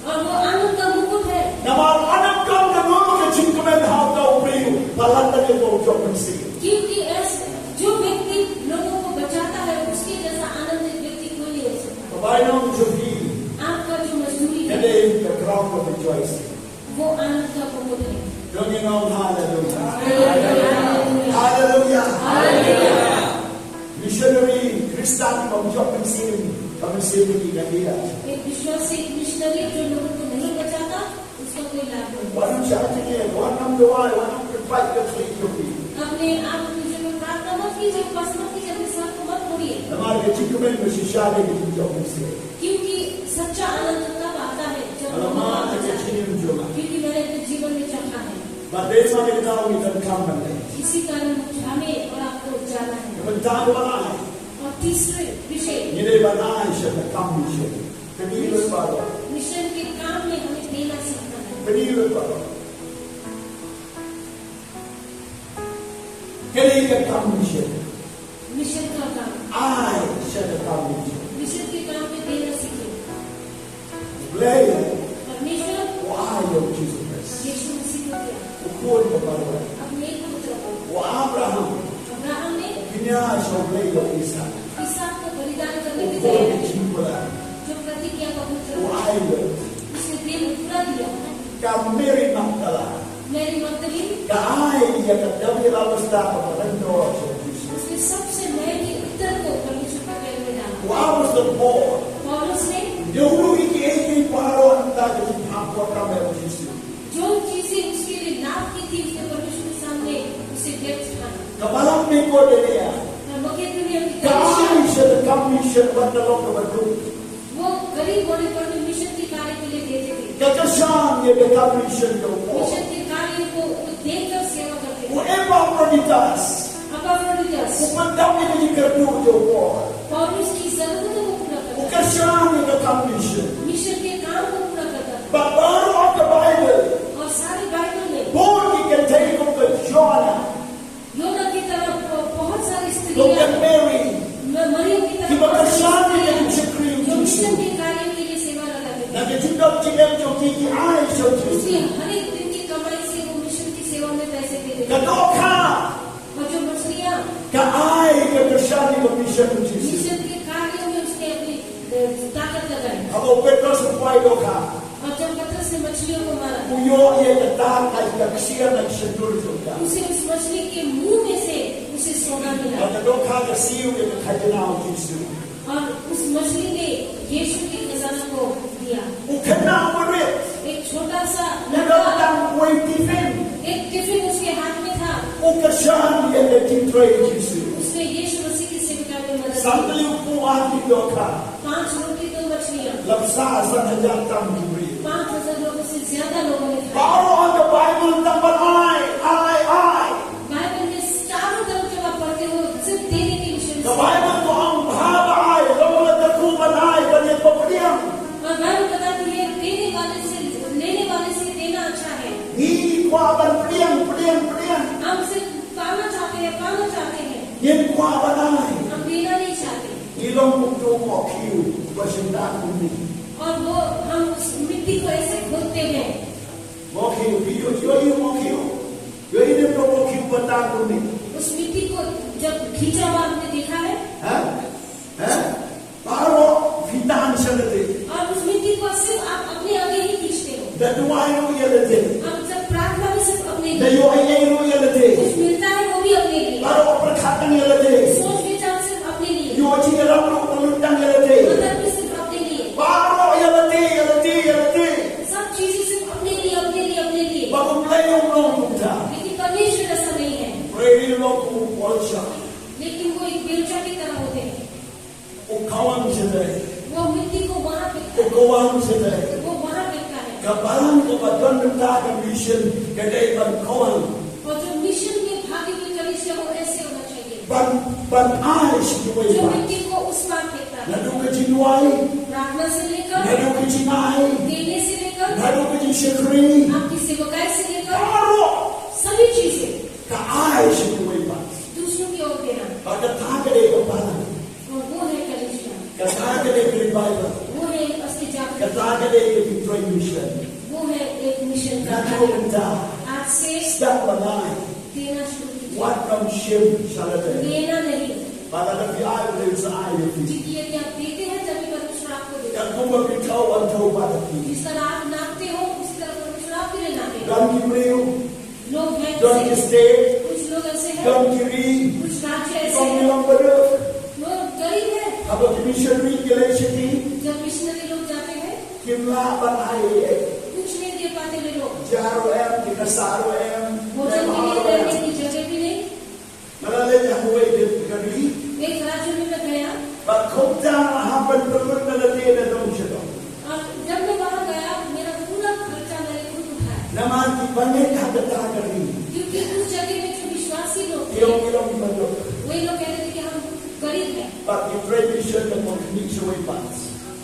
और वो आनंद का मुकुट है। Namar lada ym don kano ka jingkmen ha uta u briew, palat ïa uta u ïoh mynsiem. क्योंकि ऐसे जो व्यक्ति लोगों को बचाता है, उसके जैसा आनंदित व्यक्ति कोई नहीं हो सकता। Ka bainong jong phi, आपका जो मजदूरी ka है, dei ka crown of rejoicing. वो आनंद का मुकुट है। Dei ngi ong haleluya. Hallelujah. Haleluya. Hallelujah. Missionary Khristan bym ïoh mynsiem, ka mynsiem jong ki ka hiar. एक विश्वासी मिशनरी जो लोगों को नहीं बचाता, उसका कोई लाभ नहीं। Wat nym shah jingeh, wat nym duwai, wat nym pynpait ïa ka khlieh jong phi. अपने आप को जो प्रार्थना मत कीजिए, उपास मत कीजिए, अपने सर को मत फोड़िए, Namar ka jingkmen ba shisha ka dei ka jingïoh mynsiem. क्योंकि सच्चा आनंद तब आता है जब Namar ka jingim jong nga. क्योंकि मैंने अपने जीवन में चाहा है। Bad dei ma ka daw ngi donkam ban leh. इसी कारण हमें और आपको जाना है। Ka bynta kaba lai, और तीसरे विषय, ngi dei ban ai sha ka kam mission. Ka dei lut baroh. Mission के काम में हमें देना सीखना है। Ka dei lut baroh. Ka dei ka kam mission. Mission का काम, Ai sha ka kam mission. Mission के काम में देना सीखें। Blei, परमेश्वर u ai ïa u Jisu Khrist. यीशु मसीह को दिया, U khun ba marwei. अपने एक पुत्र को। U Abraham. अब्राहम ने U pynïar sha U Blei ïa u Isaak. इसहाक को बलिदान करने U के khun लिए ba jingkular. जो प्रतिज्ञा का पुत्र U था, ai lut. उसे दे पूरा दिया। Ka Mary Magdala. मैरी मगदलीन। Ka ai ïa ka dewïalabastar kaba lyngdoh sha u Jisu. उसने सबसे महंगे इत्र को परमेश्वर के पैर में डाला। U Apostle Paul. पौलुस ने। Dei ruh ïa kiei kiei baroh mynta ka jingpynpaw kam ïa u Jisu. जो चीजें उसके लिए लाभ की थी, उसने परमेश्वर के सामने उसे व्यर्थ ठाना। Kaba la mih ko dei ïa. और मकेदुनिया की Ka ai sha ka kam mission wat ka long kaba duk. वो गरीब होने पर भी मिशन के कार्य के लिए देते थे। Ka kyrshan ïa ka kam mission ka u Paul. Mission के कार्य को वो देकर सेवा करते U थे। Epaphroditus. अपाफ्रोडिटस U pyndap ïa ka jingkyrduh jong u Paul. पौलुस की जरूरतों को पूरा U करता था। kyrshan ïa ka kam mission. Mission के काम को पूरा करता था। Bad baroh ka Baibl. और सारी बाइबल में Bun ki kynthei kum ka Jonah. योना की तरह ब-, बहुत सारी Kum ka स्त्रियां, Mary. म-, मरियम की तरह Kiba बहुत सारी kyrshan ïa ka स्त्रियां jingshakri u जो Jisu. मिशन के कार्य के लिए सेवा लगा देती Na ka jingdon jingem jong ki ki ai sha u Jisu. उसकी हर एक दिन की कमाई से वो मिशन की सेवा में पैसे देते Ka थे। dohkha. और जो मछलियां, Ka ai ka kyrshan ïa ka mission u Jisu. Mission के कार्य में उसने अपनी, अ, ताकत लगाई। Haba u Petros u poi dohkha. और जब पतरस ने मछलियों को मारा, U ïoh ïa kata ka ksiar na ka shyntur jong ka. उसे उस मछली के मुंह में से उसे सोना मिला। Bad ka dohkha ka siew ïa ka khajna u Jisu. और उस मछली ने यीशु के खजाना को दिया। U khynnah u barit. एक छोटा सा U don tang wei tiffin. एक टिफिन उसके हाथ में था। U kyrshan ïa ka jingtrei u Jisu. उसने यीशु मसीह की सेविका में मदद की। San tylli u pua tylli u dohkha. पांच रोटी, दो मछलियां। Lap saw san hajar tam ki briew. पांच हजार लोगों से ज्यादा लोगों ने खाया। Baroh ka Baibl tang ban ai, ai, ai. Bible में चारों तरफ जब आप पढ़ते हो, सिर्फ देने के विषय में। Ka Baibl ka ong ba haba ai, long la ka kyrkhu ban ai, ban ïa pdiang. और बाइबल बताती है, देने वाले से, लेने वाले से देना अच्छा है। Ngi kwah ban pdiang, pdiang, pdiang. हम सिर्फ पाना चाहते हैं, पाना चाहते हैं। Ngim kwah ban ai. हम देना नहीं चाहते। Ngi long kum uto u mohkhiew ba shim tang kumne. और वो, हम उस मिट्टी को ऐसे खोदते हैं। Mohkhiew, phi ïohi, ïohi u mohkhiew. Ïohi ne em u mohkhiew ba tang kumne. उस मिट्टी को जब खींचा हुआ आपने देखा है? Ha? Ha? Baroh phi tan sha lade. और उस मिट्टी को सिर्फ आप अपने आगे ही खींचते हो। Da duwai ruh ïa lade. आप जब प्रार्थना में सिर्फ अपने लिए। Da ïoh ei ei ruh ïa lade. कुछ मिलता है वो भी अपने लिए। Baroh pyrkhat tang ïa lade. सोच विचार सिर्फ अपने लिए। Ïoh jingïarap ruh pynlut tang ïa lade. मदद भी सिर्फ अपने लिए। Baroh ïa lade, ïa lade, ïa lade. सब चीजें सिर्फ अपने लिए, अपने लिए, अपने लिए। Bad U Blei um long kumta. लेकिन परमेश्वर ऐसा नहीं है। U Blei u long kum u Paul Sharp. लेकिन वो एक Today. वो मिट्टी को वहाँ फेंकता है। Ko kawang today. वो वहाँ फेंकता है। Ka balang kaba don mynta ka mission ka dei ban kawang. और जो मिशन में भागी हुई कलीसिया, वो ऐसे होना चाहिए। Ban, ban ai sha kiwei pat. जो मिट्टी को उस पार फेंकता है। Naduh ka jingduwai. प्रार्थना से लेकर, Naduh ka jingai. देने से लेकर, Naduh ka jingshakri. आपकी सेवकाई से लेकर, Baroh. सभी चीजें Ka ai sha kiwei pat. दूसरों की ओर देना। Bad kata ka dei ka balang. और वो है कलीसिया। Kata ka dei ka revival. वो है एक असली जागरण। Kata ka dei ka trei mission. वो है एक मिशन का Naduh mynta. आज से Step ban ai. देना शुरू कीजिए। Wat nym shim sha lade. लेना नहीं। Bad lada phi ai, U Blei un sa ai ïa phi. क्योंकि यदि आप देते हैं, तभी परमेश्वर आपको देगा। Katkum ba phi thew, wat thew pat ïa phi. जिस तरह आप नापते हो, उसी तरह परमेश्वर आपके लिए नापेगा। Don ki briew, लोग हैं Don ऐसे, ki state, कुछ लोग ऐसे हैं, don ki ri, कुछ राज्य ऐसे don ki हैं, long baduk. वो गरीब है। Haba ki missionary ki leit sha ki, जब मिशनरी लोग जाते हैं, kim lah ban ai ei ei. कुछ नहीं दे पाते वे लोग। Jar ruh em, ki kasa ruh em, भोजन के लिए रहने की जगह भी नहीं। Nga la leit ha kawei ka ri. एक राज्य में मैं गया। Bad kumta nga hap ban pynlut na lade na dong sha dong. और जब मैं वहाँ गया, मेरा पूरा खर्चा मैंने खुद उठाया। Namar ki bangeit ha kata ka ri, क्योंकि उस जगह में जो विश्वासी लोग थे, ki ong, ki long ki baduk. वे लोग कहते थे कि हम गरीब हैं। Bad ki trei mission da pynkhmih sha wei pat.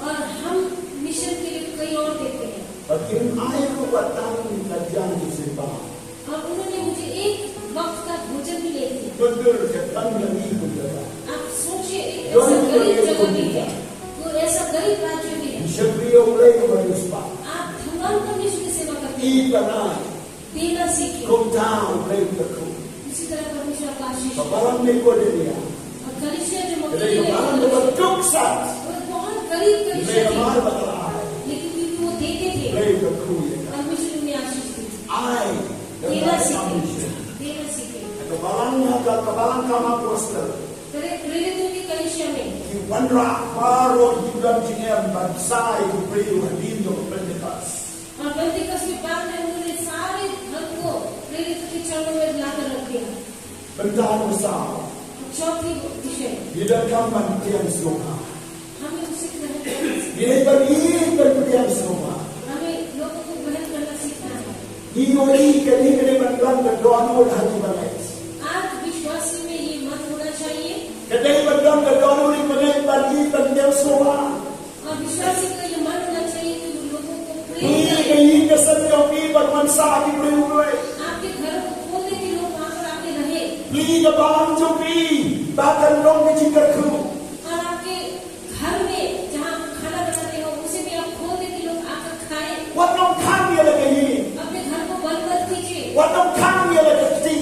और हम मिशन के लिए कहीं और देते हैं। Bad kim ai ruh wat tang ka jaiñ ki symbai. और उन्होंने मुझे एक वक्त का भोजन भी नहीं दिया। Kynduh ka tang ka ri kumta. आप सोचिए, एक ऐसा गरीब जगह भी है, वो ऐसा गरीब राज्य भी है। Shakri ïa U Blei kaba riewspah. आप भगवान परमेश्वर की सेवा करते हैं। Ai ban ai. देना सीखिए। Kumta U Blei un kyrkhu. इसी तरह परमेश्वर आपको आशीष देगा। Ka balang Macedonia. और कलीसिया जो Ka dei ka मकिदुनिया balang में kaba duk sat. वो बहुत गरीब कलीसिया थी। Hynrei namar ba ki la ai, लेकिन क्योंकि वो देते थे, U Blei un kyrkhu ïa ki. परमेश्वर उन्हें आशीष दी। Ai. देना सीखे। Demonstration. देना सीखे। Ka balang ha ka, ka balang Kama Apostol. प्रे-, प्रेरितों की कलीसिया में। Ki wanrah baroh ki jingim ban sa ïa ki briew hadien jong ka Pentekost. और पेंतिकोस्त के बाद में उन्होंने सारे धन को प्रेरितों के चरणों में लाकर रख दिया। Bynta number saw. चौथी विषय। Ngi donkam ban pdiang sngewbha. हमें उसे ग्रहण करना सीखना है। Ngi dei ban ïeit ban pdiang sngewbha. हमें लोगों को ग्रहण करना सीखना है। Ngi ïohi kane ka dei ban long ka dohnud ha ki bangeit. आज विश्वासी में ये मन होना चाहिए। Ka dei ban long ka dohnud ha ki bangeit ban ïeit ban pdiang sngewbha. और विश्वासी का ये मन होना चाहिए कि वो लोगों को प्रेम करें। Plie ka ïing ka sem jong phi ban wan sah ha ki briew U Blei. आपके घर को खोल दे कि लोग वहाँ पर आके रहें। Plie ka balang jong phi ba kan long ka jingkyrkhu. और आपके घर में जहाँ आप खाना बनाते हो, उसे भी आप खोल दे कि लोग आकर खाएं। Wat nym khang ïa la ka ïing. अपने घर को बंद मत कीजिए। Wat nym khang ïa la ka kti.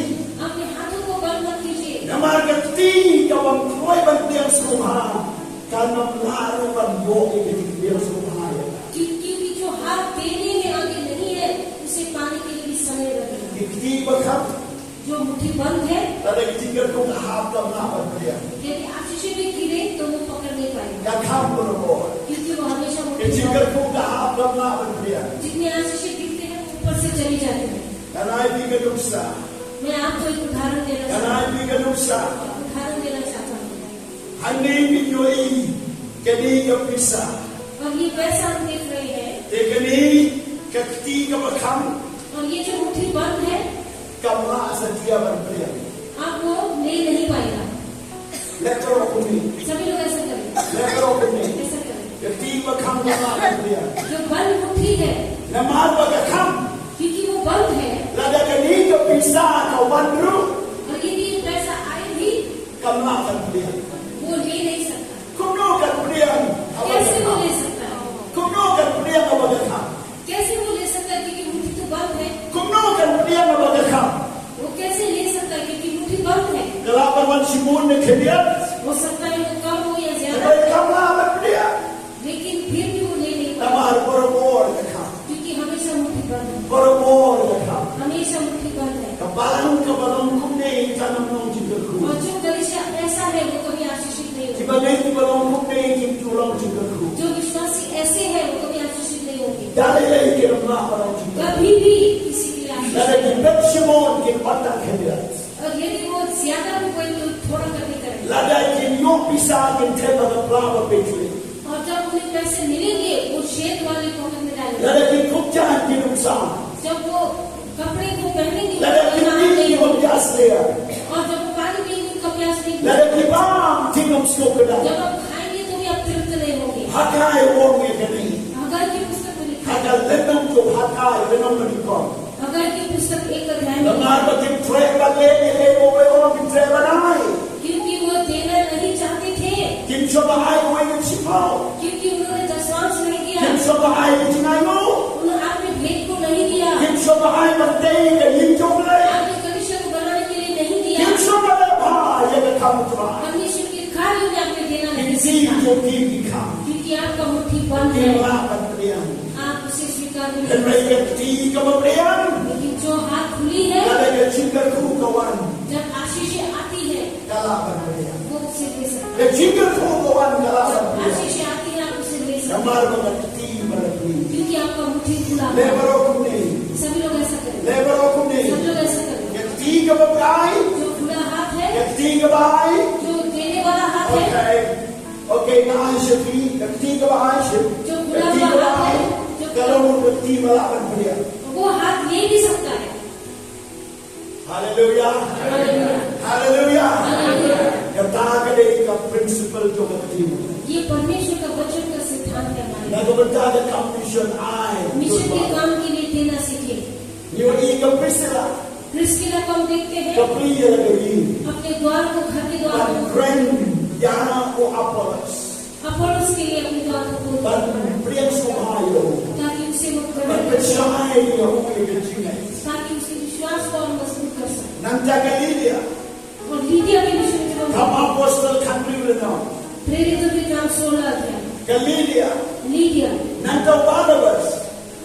अपने हाथों को बंद मत कीजिए। Namar ka kti kaba ym kloi ban pdiang sngewbha kan ym lah ruh ban ïoh ïa ka jingpdiang sngewbha ïa ka. क्यों-, क्योंकि जो हाथ देने में आगे नहीं है, उसे पाने के लिए भी समय लगेगा। Ki kti ba kham. जो मुट्ठी बंद है, lada ka jingkyrkhu ka hap, kam lah ban pdiang. यदि आशीषें भी गिरे, तो वो पकड़ नहीं पाएंगे। Ka kham barabor. क्योंकि वो हमेशा मुट्ठी बंद है। Ka jingkyrkhu ka hap, kam lah ban pdiang. जितने आशीषें गिरते हैं, वो ऊपर से चली जाती है। Ngan ai phi ka nuksa. मैं आपको एक उदाहरण देना चाहता हूँ। Ngan ai phi ka nuksa. उदाहरण देना चाहता हूँ। Hangne ngi ïohi kane ka pisa. और ये पैसा हम देख रहे हैं। Te kane ka kti kaba kham. और ये जो मुट्ठी बंद है, kam lah satia ban pdiang. आपको ले नहीं पाएगा। Leh baroh kumne. सभी लोग ऐसा करें। Leh baroh kumne. ऐसा करें। Ka kti ba kham kam lah ban pdiang. जो बंद मुट्ठी है, namar ba ka kham. क्योंकि वो बंद है। Lada kane ka pisa ka wan ruh, और यदि ये पैसा आए भी, kam lah ban pdiang. वो ले नहीं सकता। Kumno kan pdiang haba ka kham? कैसे वो ले सकता है? Kumno kan pdiang haba ka kham? कैसे वो ले सकता है, क्योंकि मुट्ठी तो बंद है? Kumno kan pdiang haba ka kham? वो कैसे ले सकता है, क्योंकि मुट्ठी बंद है? Ka lah ban wan shibun ne khyndiat. हो सकता है वो कम हो या ज्यादा। Hynrei kam lah ban pdiang. लेकिन फिर भी वो ले नहीं पाया। Namar barabor ka kham. क्योंकि हमेशा मुट्ठी बंद है। Barabor ka kham. हमेशा मुट्ठी बंद है। Ka balang kaba long kumne kan ym long jingkyrkhu. और जो कलीसिया ऐसा है, वो कभी आशीषित नहीं होगा। Ki bangeit kiba long kumne kim ju long jingkyrkhu. जो विश्वासी ऐसे हैं, वो कभी आशीषित नहीं होंगे। Da lei lei kim lah ban long jingkyrkhu. कभी भी किसी के लिए आशीषित Lada ki beh shibun kin ot tang khyndiat. और यदि वो ज्यादा भी बोले, तो थोड़ा कमी करें। Lada kin ïoh pisa kin thep ha ka pla ba peit lei. जब वो कपड़े को पहनेंगे, तो लड़की पीने की वो प्यास ले आए। और जब वो पानी पिएंगे, उनका प्यास नहीं बुझेगा। लड़की बाम tingam snow kena. जब आप खाएंगे, तो भी आप तृप्त नहीं होंगे। Haggai ong ïa kane. हगgai की पुस्तक में लिखा है। Haggai lynnong, to Haggai lynnong khyndai. हगgai की पुस्तक एक अध्याय में Namar ba ki treh ban leh ïa kaei kaba u ong, ki treh ban ai. क्योंकि वो देना नहीं चाहते थे। Kim shym la ai kawei ka shiphew. क्योंकि उन्होंने दशमांश नहीं दिया। Kim shym la ai ka jingainguh. उन्होंने आपने भेंट को नहीं दिया। Kim shym la ai ban tei ïa ka ïing jong U Blei. आपने कलीसिया को बनाने के लिए नहीं दिया। Kim shym la ai ban ïa ka kam U Trai. परमेश्वर के कार्यों में आपने देना नहीं सीखा। Ki ktien jong phi ki kham. क्योंकि आपका मुट्ठी बंद है। Phim lah ban pdiang. आप उसे स्वीकार नहीं कर सकते। Hynrei ka kti kaba pdiang. लेकिन जो हाथ खुली है, lada ka jingkyrkhu ka wan, जब आशीष आती है, ka lah ban pdiang. वो उसे दे सकता है। Ka jingkyrkhu ka wan, ka lah ban pdiang. आशीष आती है, आप उसे दे सकते हैं। Namar ba ka kti ba la pli. क्योंकि आपका मुट्ठी खुला है। Leh baroh kumne. सभी लोग ऐसा करें। Leh baroh kumne. सभी लोग ऐसा करें। Ka kti kaba ai. जो खुला हाथ है, ka kti kaba ai. जो देने वाला हाथ है। Okay. Okay, nga ai sha phi, ka kti kaba ai sha phi. जो खुला हुआ हाथ है, जो ka long ka kti ba lah ban pdiang. वो हाथ ले भी सकता है। Haleluia. Haleluia. Haleluia. Kata ka dei ka principle jong ka ktien. ये परमेश्वर का वचन का सिद्धांत है हमारे लिए। Na ka bynta ka kam mission ai. Mission के काम के लिए देना सीखें। Ngi ïohi ka Priscilla. Priscilla को हम देखते हैं। Ka plie ïa la ka ïing. अपने द्वार को, घर के द्वार को। Ban kren ïa u Apollos. Apollos के लिए अपने द्वार को खोल दिया। Ban pdiang sngewbha ïa u. ताकि उसे वो ग्रहण कर सके। Ban pynshai ïa u ïa ka jingngeit. ताकि उसके विश्वास को और मजबूत कर सके। Nangta ka Lydia. और लीदिया के विषय में जब हम Kam Apostol khathynriew lynnong. प्रेरितों के काम सोलह अध्याय। Ka Lydia. लीदिया। Nangta u Barnabas.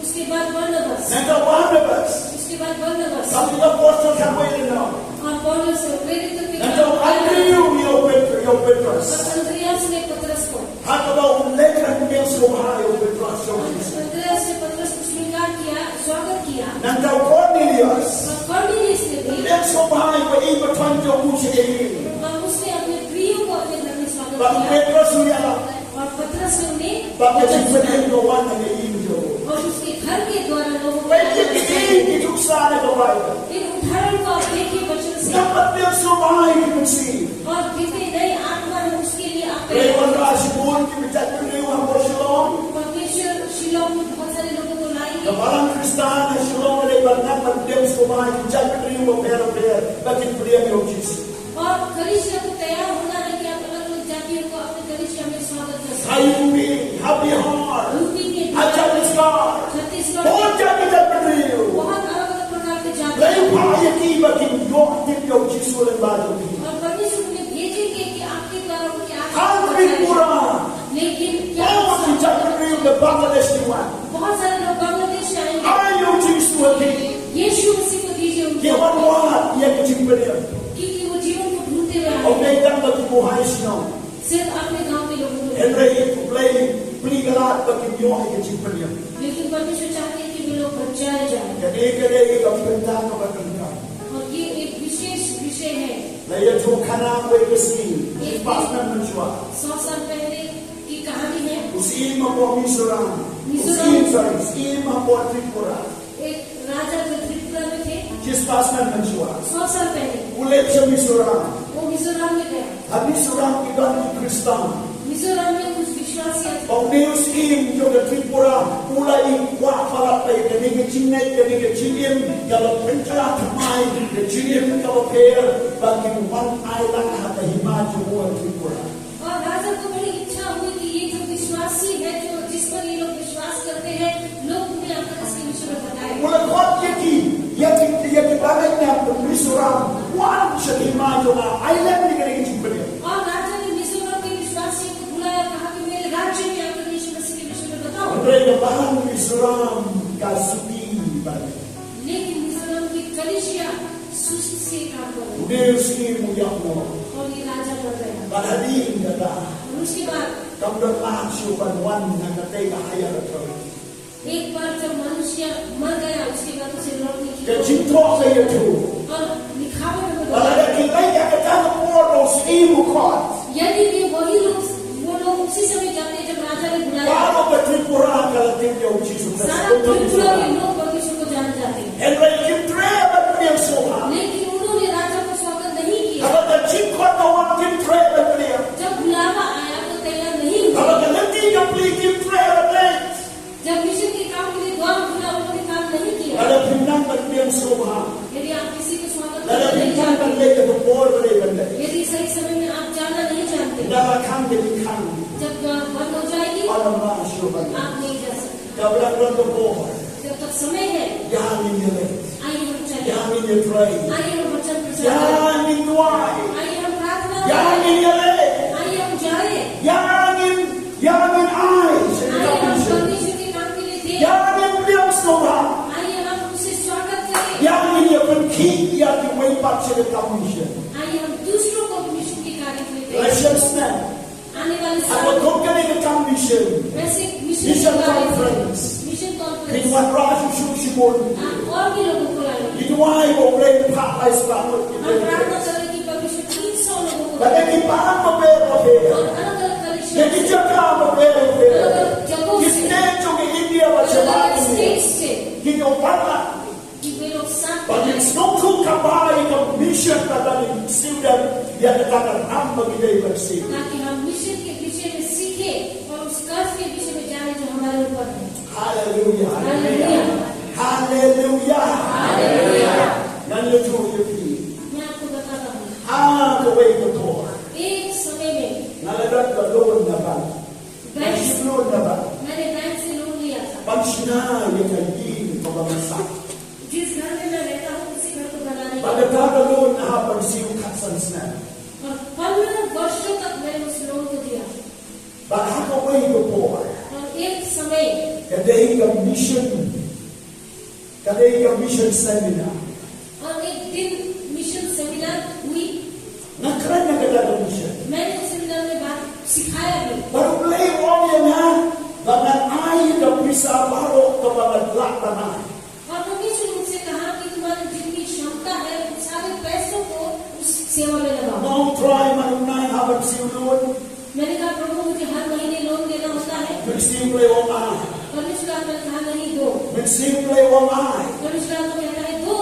उसके बाद बरनबास। Nangta u Barnabas. उसके बाद बरनबास। Kam Apostol khatwei lynnong. और पौलुस प्रेरितों के Nangta u काम Andrew ïa u Pet-, ïa u Petros. और अंद्रियास ने पतरस को। Ha kaba u leit ban pdiang sngewbha ïa u Petros. और अंद्रियास ने पतरस को स्वीकार किया, स्वागत किया। Nangta u Kornelios. और कॉर्नेलियस ने भी Pdiang sngewbha ïa i ba thon jong u sha ka ïing. और उसने अपने प्रिय को अपने घर में स्वागत किया। Bad u Petros u ïalap. और पतरस ने उन्हें Ba ka jingpynim ka wan na ka ïing jong u. और उसके घर के द्वारा लोगों को Peit ïa kine ki nuksa na ka Baibl. इन उदाहरण को आप देखिए वचन से। Naba pdiang sngewbha ïa ki mynsiem. और जितने नए आत्मा हैं, उसके लिए आप Hynrei wanrah shibun ki jait bynriew hapoh Shillong. परमेश्वर शिलोह में बहुत सारे लोगों को लाएंगे। Ka balang Khristan ha Shillong ka dei ban nang ban pdiang sngewbha ïa ki jait bynriew bapher bapher ba kin pdiang ïa u Jisu. और कलीसिया को तैयार होना है कि आप अलग-अलग जातियों को अपने कलीसिया में स्वागत कर सकें। Ha U P, ha Bihar, UP में, ha Chhattisgarh, छत्तीसगढ़ में, bun jait ki jait bynriew. बहुत अलग-अलग प्रकार के जाति। Leit phah ïa ki ba kin ïoh tip ïa u Jisu lyngba jong phi. और परमेश्वर उन्हें भेजेंगे कि आपके द्वारा उनके आत्मा को बचाया जाए। Ha Tripura, लेकिन क्या bun ki jait bynriew na Bangladesh ki wan. बहुत सारे लोग बांग्लादेश से आएंगे। Ai ïa u Jisu ha ki. यीशु मसीह को दीजिए उनको। Ki wan wad ïa ka jingpynim. क्योंकि वो जीवन को ढूंढते हुए आए। Ym dei tang ba ki buhai shnong. सिर्फ अपने गांव के लोगों को। Hynrei U Blei plie ka lad ba kin ïoh ïa ka jingpynim. लेकिन परमेश्वर चाहते हैं कि वे लोग बचाए जाएं। Kane ka dei ka bynta kaba donkam. और ये एक विशेष विषय है। La ïathuhkhana kawei ka sngi, shispah snem mynshuwa. सौ साल पहले की कहानी है। U syiem hapoh Mizoram. Mizoram. U syiem, sorry, syiem hapoh Tripura. एक राजा जो त्रिपुरा में थे। Shispah snem mynshuwa. सौ साल पहले। U leit sha Mizoram. वो मिजोरम में गया। Ha Mizoram ki don ki Khristan. Mizoram में कुछ विश्वासी थे। Bad une u syiem jong ka Tripura u la ïeng kwah palat ba ïa kane ka jingngeit, kane ka jingim, ka la pynkylla thymmai ka jingim kaba pher ba kin wan ailad ha ka hima jong u ha Tripura. और राजा को बड़ी इच्छा हुई कि ये जो विश्वासी है, जो, जिस पर ये लोग विश्वास करते हैं, लोग उन्हें आकर इसके विषय में बताएं। U la khot ïa ki, ïa ki, ïa ki bangeit na Mizoram wan sha ka hima jong nga, ai lem ïa kane ka jingpynim. और राजा ने मिजोरम के विश्वासियों को बुलाया, कहा कि मेरे राज्य में आकर यीशु मसीह के विषय में बताओ। Hynrei ka bang Mizoram ka suti bha. लेकिन मिजोरम की कलीसिया सुस्त से काम कर रही थी। Une u syiem u ïap noh. और ये राजा मर गया। Bad hadien kata, और उसके बाद kam don lad shuh ban wan na katei ka higher authority. एक बार जब मनुष्य मर गया, उसके बाद उसे लौटने की Ka jingthoh ka ïathuh. और लिखावट में ba lada ki leit ha kata ka por ba u syiem u khot, यदि वे वही लोग, वो लोग उसी समय जाते हैं जब राजा ने बुलाया। Baroh ka Tripura ka la tip ïa u Jisu Khrist. सारा त्रिपुरा के लोग परमेश्वर को आप नहीं जा सकते। जब तक समय है, ïa ngin ïaleit, आइए हम चलें। Ïa ngin ïatrei, आइए हम वचन प्रचार करें। Ïa ngin duwai, आइए हम प्रार्थना करें। Ïa ngin ïaleit, आइए हम जाएं। Ïa ngin, ïa ngin ai sha ka mission. आइए हम परमेश्वर के काम के लिए दें। Ïa ngin pdiang sngewbha, आइए हम उसे स्वागत करें। Ïa ngin ïapynkhih ïa kiwei pat sha ka mission. आइए हम दूसरों को मिशन के कार्य के लिए दें। Galatians ne, आने वाले साल, hapoh kane ka kam mission, वैसे मिशन mission के कार्य, conference, mission conference, phin wanrah shuh shuh shibun. आप और भी लोगों को लाएं। Ngi duwai ba U Blei un phah lai spah ngut. हम प्रार्थना करें कि परमेश्वर तीन सौ लोगों को, bad na ki bam bapher bapher, और अलग-अलग कलीसिया, na ki jaka bapher bapher, अलग-अलग जगहों से, ki state jong ka India bad shabar, अलग-अलग स्टेट से, ki nongwan lah, कि वे लोग साथ, ba ngin sngewthuh kaba ïa ka mission, ba ngin siew ïa kata ka kam ba ngi dei ban siew, ताकि हम मिशन के विषय में सीखें और उस कर्ज के विषय में जानें जो हमारे ऊपर है। Hallelujah. Hallelujah. Hallelujah. Hallelujah. Ngan ïathuh ïa phi. मैं आपको बताता हूँ। Ha kawei ka por, एक समय में, nga la don ka loan na bank. Bank, shim loan na bank, मैंने बैंक से लोन लिया था। Ban shna ïa ka ïing kaba nga sah. जिस घर में मैं रहता हूँ, उसी घर को बनाने के लिए। Bad kata ka loan nga hap ban siew khatsan snem. और पन्द्रह वर्षों तक मैंने उस लोन को दिया। Bad ha kawei ka por, और एक समय, ka dei ka mission, ka dei ka mission seminar. और एक दिन मिशन सेमिनार हुई। Nga kren na kata ka mission. मैंने उस सेमिनार में बात सिखाया भी। Bad U Blei u ong ïa nga ba ngan ai ïa ka pisa baroh kaba nga lah ban ai. और परमेश्वर मुझसे कहा कि तुम्हारी जितनी क्षमता है, उन सारे पैसों को उस सेवा में लगाओ। Nga ong, Trai, man u bnai nga hap ban siew loan? मैंने कहा, प्रभु, मुझे हर महीने लोन देना होता है? Mynsiem U Blei u ong, ai. परमेश्वर आत्मा ने कहा, नहीं, दो। Mynsiem U Blei u ong, ai. परमेश्वर आत्मा कहता है, दो।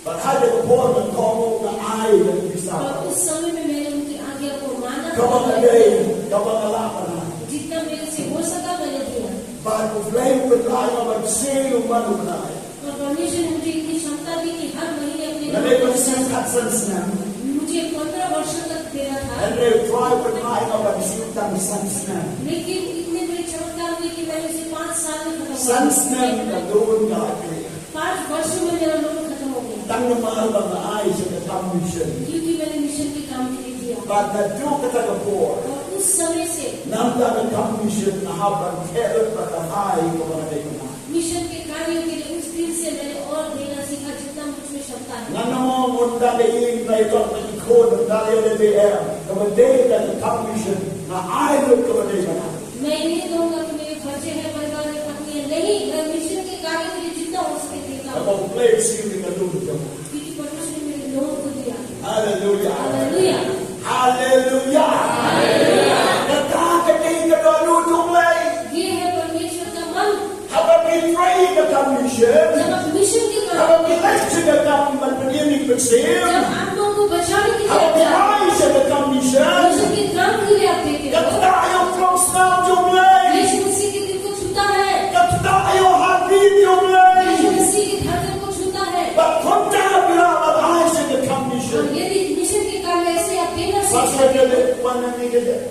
Bad ha kata ka por nga khot, nga ai ïa ka pisa. और उस समय में मैंने उनकी आज्ञा को माना। Kaba nga dei, kaba nga lah ban ai. जितना मेरे से हो सका, मैंने दिया। Bad U Blei u pynlait ïa nga ban siew man u bnai. और परमेश्वर ने मुझे इतनी क्षमता दी कि हर महीने अपने, nga dei ban siew khatsan snem. मुझे पन्द्रह वर्षों तक देना था। Hynrei U Trai u pynlait ïa nga ban siew tang san snem. लेकिन इतने बड़े चमत्कार हुए कि मैंने उसे पाँच साल में खत्म कर दिया। San snem ka loan ka la clear. पाँच वर्षों में मेरा लोन खत्म हो गया। Tang namar ba nga ai sha ka kam mission. क्योंकि मैंने मिशन के काम के लिए दिया। Bad naduh kata ka por, और उस समय से, namar ka kam mission nga hap ban theh lut bad ka hai kaba nga dei ban ai. Mission के कार्य के लिए उस दिन से मैंने और देना सीखा, जितना मुझ में क्षमता है। Ngan ym ong ynda ka ïing, ynda ka jaka, ynda ka ïing, kaba dei ka kam mission nga ai lut kaba dei ban ai. मैं ये नहीं कहूंगा कि मेरे खर्चे हैं, परिवार में पत्नी है, नहीं, मैं मिशन के कार्य के लिए जितना हो सके देता हूँ। Namar U Blei u siew ïa ka loan jong nga. क्योंकि परमेश्वर ने मेरे लोन को दिया। Hallelujah. Hallelujah. Hallelujah. Hallelujah. Kata ka dei ka dohnud U Blei. ये है परमेश्वर का मन। Haba phi trei ïa ka kam mission, जब आप मिशन के काम, haba phi leit sha ka kam ban pynïeng mynsiem, जब आप लोगों को बचाने के लिए, haba phi ai sha ka kam mission, mission के काम के लिए आप देते हो, ka ktah ïa u klong snam jong U Blei. यीशु मसीह के दिल को छूता है। Ka ktah ïa u heartbeat jong U Blei. यीशु मसीह के धड़कन को छूता है। Bad kumta phi lah ban ai sha ka kam mission. और यदि मिशन के काम में ऐसे आप देना सीख, Pastor David, wan nangne khyndiat.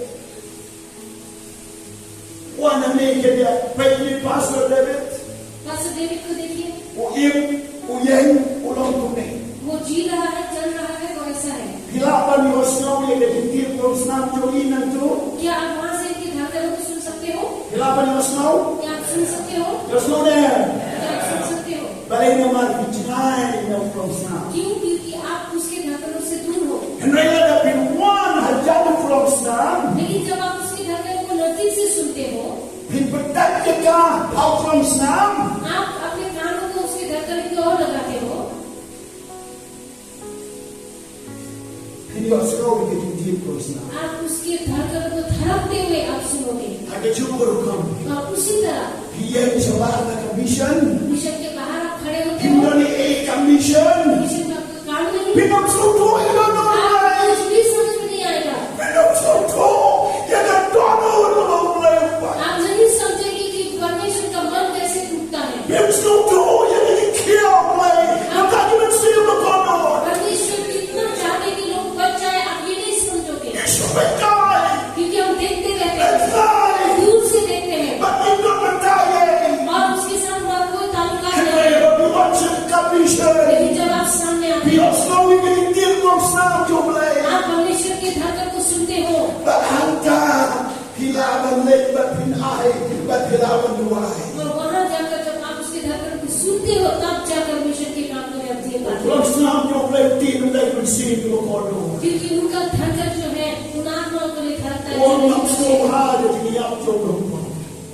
Wan nangne khyndiat, peit ïa i Pastor David. Pastor David को देखिए। U im, u ïeng, u long kumne. वो जी रहा है, चल रहा है, वो ऐसा है। Phi lah ban ïohsngew ïa ka jingkyrpad snam jong i nangtu? क्या आप वहाँ से इनकी धड़कनों को सुन सकते हो? Phi lah ban ïohsngew? क्या आप सुन सकते हो? Ïohsngew ne? क्या आप सुन सकते हो? Balei? Namar phi jngai na u klong snam. क्यों? क्योंकि आप उसके धड़कनों से दूर हो। Hynrei lada phi wan hajan u klong snam, लेकिन जब आप उसके धड़कन को नजदीक से सुनते हो, phi pyndait ïa ka ha u klong snam, आप अपने कानों को उसके धड़कन की ओर लगाते हो, phin ïohsngew ïa ka jingtip u klong snam. आप उसके धड़कन को धड़कते हुए आप सुनोगे। Ha kajuh ka rukom, और उसी तरह phi ïeng shabar na ka mission, mission के बाहर आप खड़े होते हो, phin don ei ei ka mission, mission का काम नहीं, phin ym sngewthuh ïa ka dohnud U Blei. आपको कुछ भी समझ में नहीं आएगा। Phin ym sngewthuh ïa ka dohnud U Blei. आप नहीं समझेंगे कि परमेश्वर का मन कैसे टूटता है। Phin ym sngewthuh ïa ka jingkhia U Blei. Namar ka jingmynsiem ka dohnud. परमेश्वर कितना चाहते कि लोग बच जाए, आप ये नहीं समझोगे। Ngi sngewbha, क्योंकि हम देखते रहते हैं, दूर से देखते हैं। Bad phi lah ban duwai. और वहाँ जाकर जब आप उसके धड़कन को सुनते हो, तब जाकर मिशन के काम को आप दे पाते हो। Program snam jong U Blei u tip, U Blei u mynsiem u kordor. क्योंकि उनका धड़कन जो है, उन आत्माओं के लिए धड़कता है। U ong ngam sngewbha ïa ka jingïap jong u.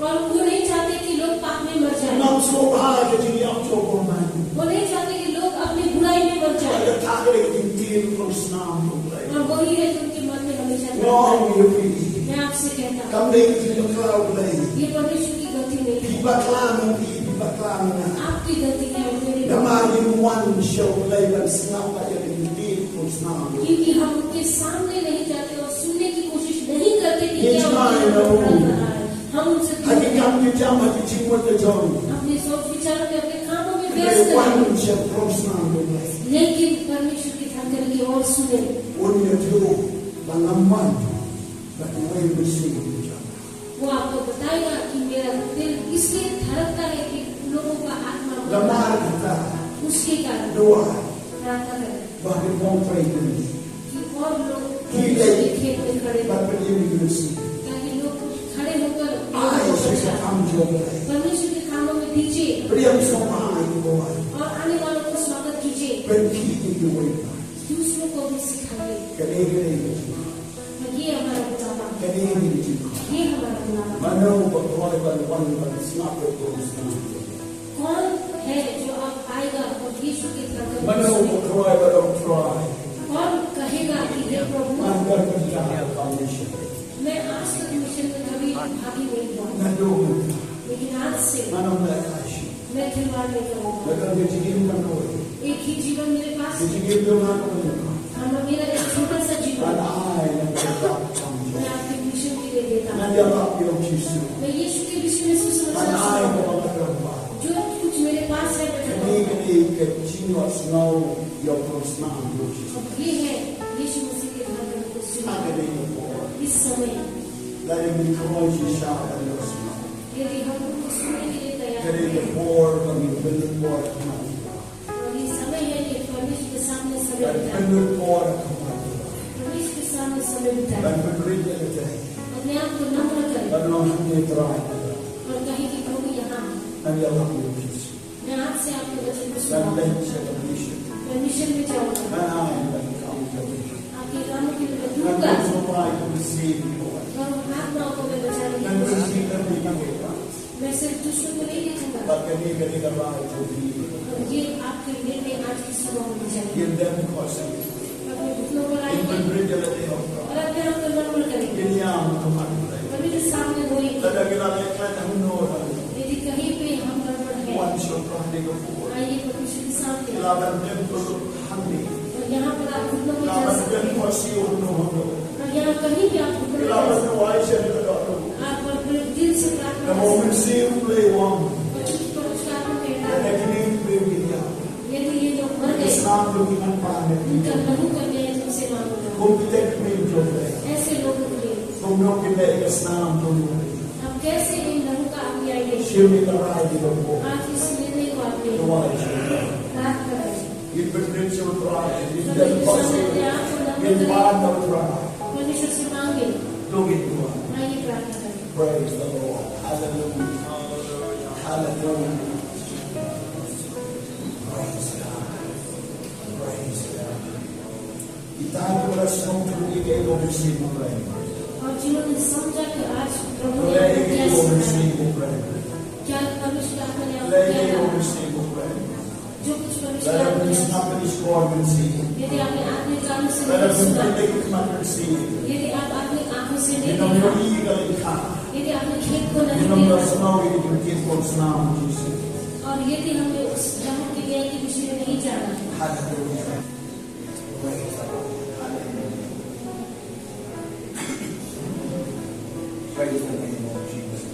और वो नहीं चाहते कि लोग पाप में मर जाएं। Ngam sngewbha ïa ka jingïap jong u bymman. वो नहीं चाहते कि लोग अपनी बुराई में मर जाएं। Kata ka dei ka jingtip u program snam jong U Blei. और वही है जो उनके मन में हमेशा रहता है। Nga ong ïa phi. मैं आपसे कहता हूँ, kam dei ka jingbakla U Blei. ये परमेश्वर की गलती नहीं है। Phi bakla na phi, phi bakla na nga. आपकी गलती है, मेरी गलती। Namar ngim wan sha U Blei ban sngap ïa ka jingtip u program snam. क्योंकि हम उनके सामने नहीं जाते और सुनने की कोशिश नहीं करते कि क्या उनके मन में चल रहा है। Ngim wan. हम उनसे दूर हैं। Ha ki kam ki jam, ha ki jingmut ki jong. अपने सोच विचारों में, अपने कामों में व्यस्त हैं। Wan sha u program snam U Blei. लेकिन परमेश्वर की धड़कन की ओर सुने। Un ïathuh ba ngam wan. Bad uwei u mynsiem u jam. वो आपको बताएगा कि मेरा दिल इसलिए धड़कता है कि लोगों का आत्मा, namar kata, उसके कारण, duwai, प्रार्थना करें। Ba kin ym trei ïa ki. कि और लोग, ki leit, परमेश्वर के खेत में खड़े, bad pynïeng ïa ki mynsiem. ताकि लोग खड़े होकर, ai sha ka kam jong U Blei. परमेश्वर के कामों में दीजिए। Pynïeng sngewbha ïa ki duwai. और आने वालों को स्वागत कीजिए। Pynkhih ïa kiwei pat. दूसरों को भी सिखाइए। Kane ka dei ka jingkhot. ये हमारा बुलावा। Kane ka dei ka jingkhot. ये हमारा बुलावा। Mano ba kwah ban wan ban sngap ïa u program snam? कौन है जो अब आएगा और यीशु के धड़कन को सुनेगा? Mano ba kwah ban ong Trai? कौन कहेगा कि हे प्रभु, ngan don myntoi ha ka mission. मैं आज तक मिशन में कभी भागी नहीं हुआ। Naduh mynta, लेकिन आज से, ngan ym lehkai shuh. मैं खिलवाड़ नहीं करूंगा। Lada don ka jingim kawei, एक ही जीवन मेरे पाss है। Ka jingim jong nga kawei. हाँ, मेरा एक छोटा सा जीवन। Ngan ai na ka kam jong U Blei. मैं आपके मिशन के लिए देता हूँ। Ngan ïarap ïa U Jisu. मैं यीशु के विषय में सुसमाचार सुनाऊंगा। Ngan ai kaba nga don bha. जो कुछ मेरे पास है, मैं देता हूँ। Kane ka dei ka jingïohsngew ïa u program snam jong U Jisu. अब ये है यीशु मसीह के धड़कन को सुनना। Ha kane ka por, इस समय, lada ngim kynmaw shisha ban ïohsngew, यदि हम उनको सुनने के लिए तैयार नहीं हैं, ka dei ka por ba ngin pynlut por ha khmat U Trai. और ये समय है कि परमेश्वर के सामने समय बिताएं। Ban pynlut por ha khmat U Trai. परमेश्वर के सामने समय बिताएं। Ban pynrit ïalade. अपने आप को नम्र करें। Ban ong, hangne Trai. और कहें कि प्रभु यहाँ है। Ngan ïarap ïa U Jisu. मैं आज से आपके वचन को सुनाऊंगा। Ngan leit sha ka mission. मैं मिशन में जाऊंगा। Ngan ai na ka kam jong U Blei. आपके कामों के लिए मैं दूंगा। Ngan pynshoi ïa ka mynsiem. और उन आत्माओं को मैं बचाने की कोशिश करूंगा। Ngan pynshoi ïa ka mynsiem. मैं सिर्फ दूसरों को नहीं देखूंगा। Bad kane ka dei ka rai jong phi. और ये आपके निर्णय आज की सुबह होनी चाहिए। Ngin dem khohsiew. अपने घुटनों पर आइए। Ngin pynrit ïalade ha U Trai. और अपने आप को नम्र करें। Ngin ïam ha khmat U Blei. प्रभु के सामने रोइए। Lada ngi la leh khlaiñ hangno hangno, यदि कहीं पे हम गड़बड़ हैं, wan sha U Trai ha kane ka por. आइए परमेश्वर के सामने। Phi lah ban dem khohsiew hangne. और यहाँ पर आप घुटनों में जा सकते हैं। Phi lah ban dem khohsiew hangno hangno. और यहाँ कहीं भी आप घुटनों में जा सकते हैं। Phi lah ban duwai sha U Blei. आप अपने दिल से प्रार्थना कर सकते हैं। Namar U Mynsiem U Blei u ong, और क्योंकि पवित्र आत्मा कहता है, lada kine ki briew kin ïap, यदि ये लोग मर गए, ka snam jong ngi ngan pan ïa ki. उनका लहू का न्याय तुमसे मांगूंगा। Kum kita ki briew jong U Blei, ऐसे लोगों के लिए, kumno kin leh ïa ka snam jong U Blei? हम कैसे इन लहू का आप न्याय देंगे? Shim ïa ka rai kaba bha. आज इस निर्णय को आप लें। Duwai sha U Trai. प्रार्थना करें। Ngin pynrit sha U Trai, ngin dem khohsiew, ngin pan na U Trai. परमेश्वर से मांगें। To ngin duwai. आइए प्रार्थना करें। Praise the Lord. Hallelujah. Hallelujah. Praise God. Praise God. Kita kiba la sngewthuh ïa kaei ba U Mynsiem U Blei. और जिन्होंने समझा कि आज प्रभु ने क्या सिखाया। Leh ïa kaei ba U Mynsiem U Blei. क्या परमेश्वर आत्मा ने आपको क्या कहा? Leh ïa kaei ba U Mynsiem U Blei. जो कुछ परमेश्वर आत्मा ने आपको, lada phi sngap ïa ki shkor mynsiem, यदि आपने आत्मिक कानों से नहीं सुना, lada phi peit ïa ki khmat mynsiem, यदि आप आत्मिक आंखों से नहीं देखा, ngin ym ïohi ïa ka lynti, यदि आपने खेत को नहीं देखा, ngin ym ïohsngew ïa ka jingkit jong u snam Jisu. और यदि हमने उस लहू के न्याय के विषय में नहीं जाना। Hallelujah. Praise the Lord. Hallelujah. Praise the name of Jesus.